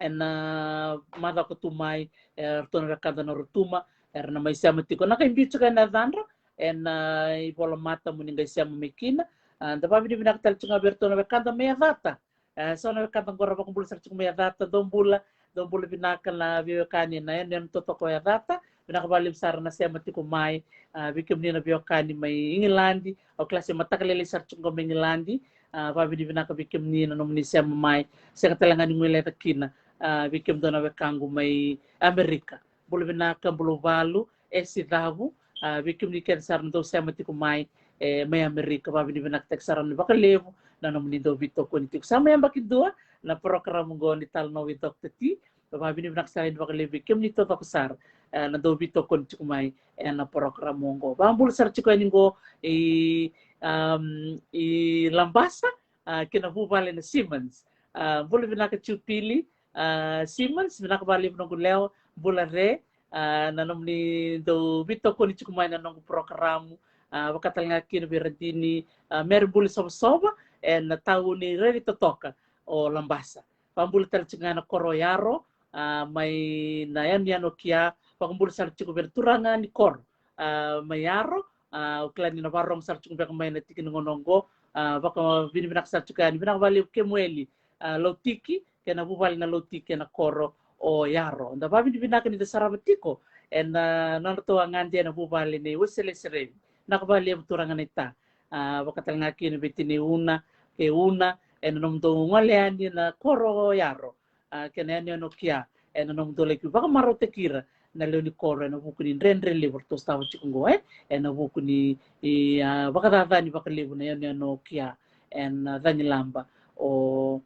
ena macawa ka tu mai, e ratou na wekada na Rotuma era na mai sema tiko. Na kai biu tiko ena yacadra ena ivolamata mo ni qai sema mai kina. A, da vavinavinaka tale tiko ga vei ratou na wekada mai Yacata. E, so na wekada qo ra vakabula sara tiko mai Yacata, dou bula, dou bula vinaka na veiwekani na yanuyanu totoka o Yacata. Vinaka vakalevu sara na sema tiko mai, a, vei kemuni na veiwekani mai Igiladi. Au kila se mataka lailai sara tiko qo mai Igiladi. A, vavinavinaka vei kemuni na nomuni sema mai. Sega tale ga ni guileca kina, a, vei kemudou na wekaqu mai Amerika. Bula vinaka, bula valu, e si cavu, a, vei kemuni kece sara na dou sema tiko mai, e, mai Amerika, vavinavinakataki sara ni vakalevu na nomuni dau veitokoni tiko. Sa mai yabaki dua na parokaramu qo ni Talanoa vei Doctor T. Vavinavinaka sara ni vakalevu vei kemuni taucoko sara, e, na dau veitokoni tiko mai ena parokaramu qo. Vabula sara tiko yani qo i, am, i Labasa, a, kei na vuvale na Simmons. A, bula vinaka Tupili, a, Simmons, vinaka vakalevu noqu lewa, bula re, a, na nomuni dau veitokoni tiko mai na noqu parokaramu, a, vaka tale ga kina vei Radini, a, Mary Buli Sovasova, ena tauni rairai totoka o Labasa. Vabula tale tiko ga na koro o Yaro, a, mai na yanuyanu o Kia, vakabula sara tiko vei na turaga ni koro, a, mai Yaro, a, au kila ni na vakarorogo sara tiko beka mai na tiki ni gauna oqo, a, vakavinavinaka sara tiko yani, vinaka vakalevu Kemueli, a, Lautiki, kei na vuvale na Lautiki ena koro o Yaro. Da vavinavinaka ni da sarava tiko ena nodratou a gade ena vuvale nei Wesele Serevi. Vinaka vakalevu turaga naita. A, vakatalega kina vei tinai Una kei Una ena nomudou gole yani na koro o Yaro, a, kei na yanuyanu o Kia, ena nomudou laki vakamarautaki ira na lewe ni koro ena vuku ni dredre levu ratou sotava tiko oqo, e, ena vuku ni, i, a, vakacacani vakalevu na yanuyanu o Kia ena, a, cagilaba o,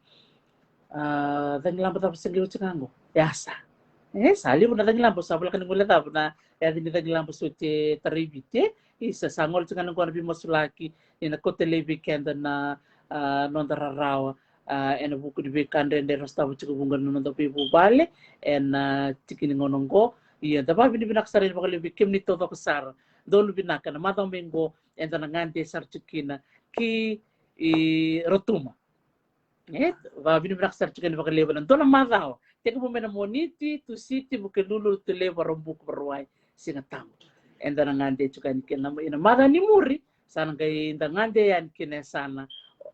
a, cagilaba cava se qai oti ga oqo? Ia sa, e, sa levu na cagilaba, sa voleka ni gole cava na yaca ni cagilaba sa oti e tarai Viti, e. Isa, sa gole tiko ga na qo na veimasulaki ni na kauta laivi keda na, a, noda rarawa, a, ena vuku ni veika dredre era sotava tiko vuqa na noda veivuvale ena, a, tiki ni gauna oqo. Ia da vakavinavinaka sara yani vakalevu vei kemuni taucoko sara. Donu vinaka, na macawa mai oqo eda na gade sara tiko kina ki, i, Rotuma. E, vakavinavinaka sara tiko yani vakalevu ena dua na macawa. Tekivu mai na Moniti, Tusiti, Vukelulu, Lotulevu, Vakaraubuka, Vakarauwai, Sigatabu. Eda na gade tiko yani kina na, ena macawa ni muri, sa na qai da gade yani kina e yasana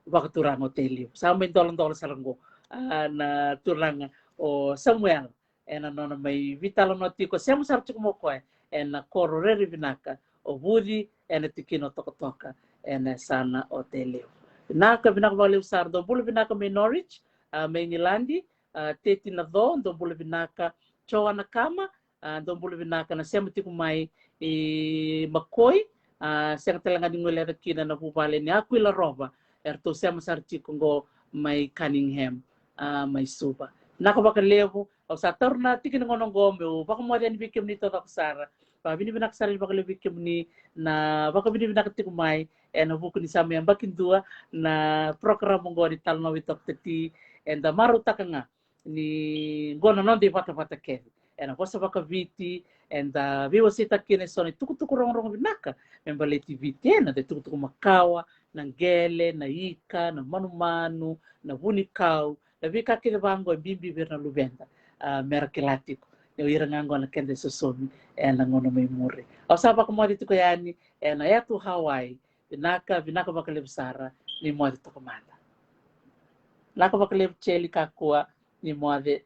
vakaturaga o Tailevu. Sa mai doladola sara oqo, a, na turaga o Samuel ena nona mai veitalanoa tiko, sema sara tiko mai o koya ena koro rere vinaka o Vuci, ena tikina o Tokatoka, ena yasana o Tailevu. Vinaka, vinaka vakalevu sara. Dou bula vinaka mai Norwich, a, mai Igiladi, a, Teti Naco, dou bula vinaka. Joana Kama, a, dou bula vinaka na sema tiko mai i Makoi, a, sega tale ga ni guileca kina na vuvale ni Akuila Rova, eratou sema sara tiko oqo mai Cunningham, a, mai Suva. Vinaka vakalevu. Au sa taura na tiki ni gauna oqo meu vakamoce yani vei kemuni taucoko sara. Vakavinavinaka sara yani vakalevu vei kemuni na vakavinavinaka tiko mai ena vuku ni sa mai yabaki dua na program oqo ni Talanoa with Doctor T. Eda marautaka ga ni oqo na noda ivatavata kece ena vosa vakaViti, eda veiwaseitaka kina eso na itukutuku rogorogo vinaka me baleti Viti, ena noda itukutuku makawa, na qele, na ika, na manumanu, na vunikau, na veika kece vaqo e bibi vei ira na luveda, a, mera kila tiko ni o ira ga oqo na keda isosomi ena gauna mai muri. Au sa vakamoce tiko yani ena yatu Hawaii. Vinaka, vinaka vakalevu sara, ni moce toka mada. Vinaka vakalevu Jeli Kakua, ni moce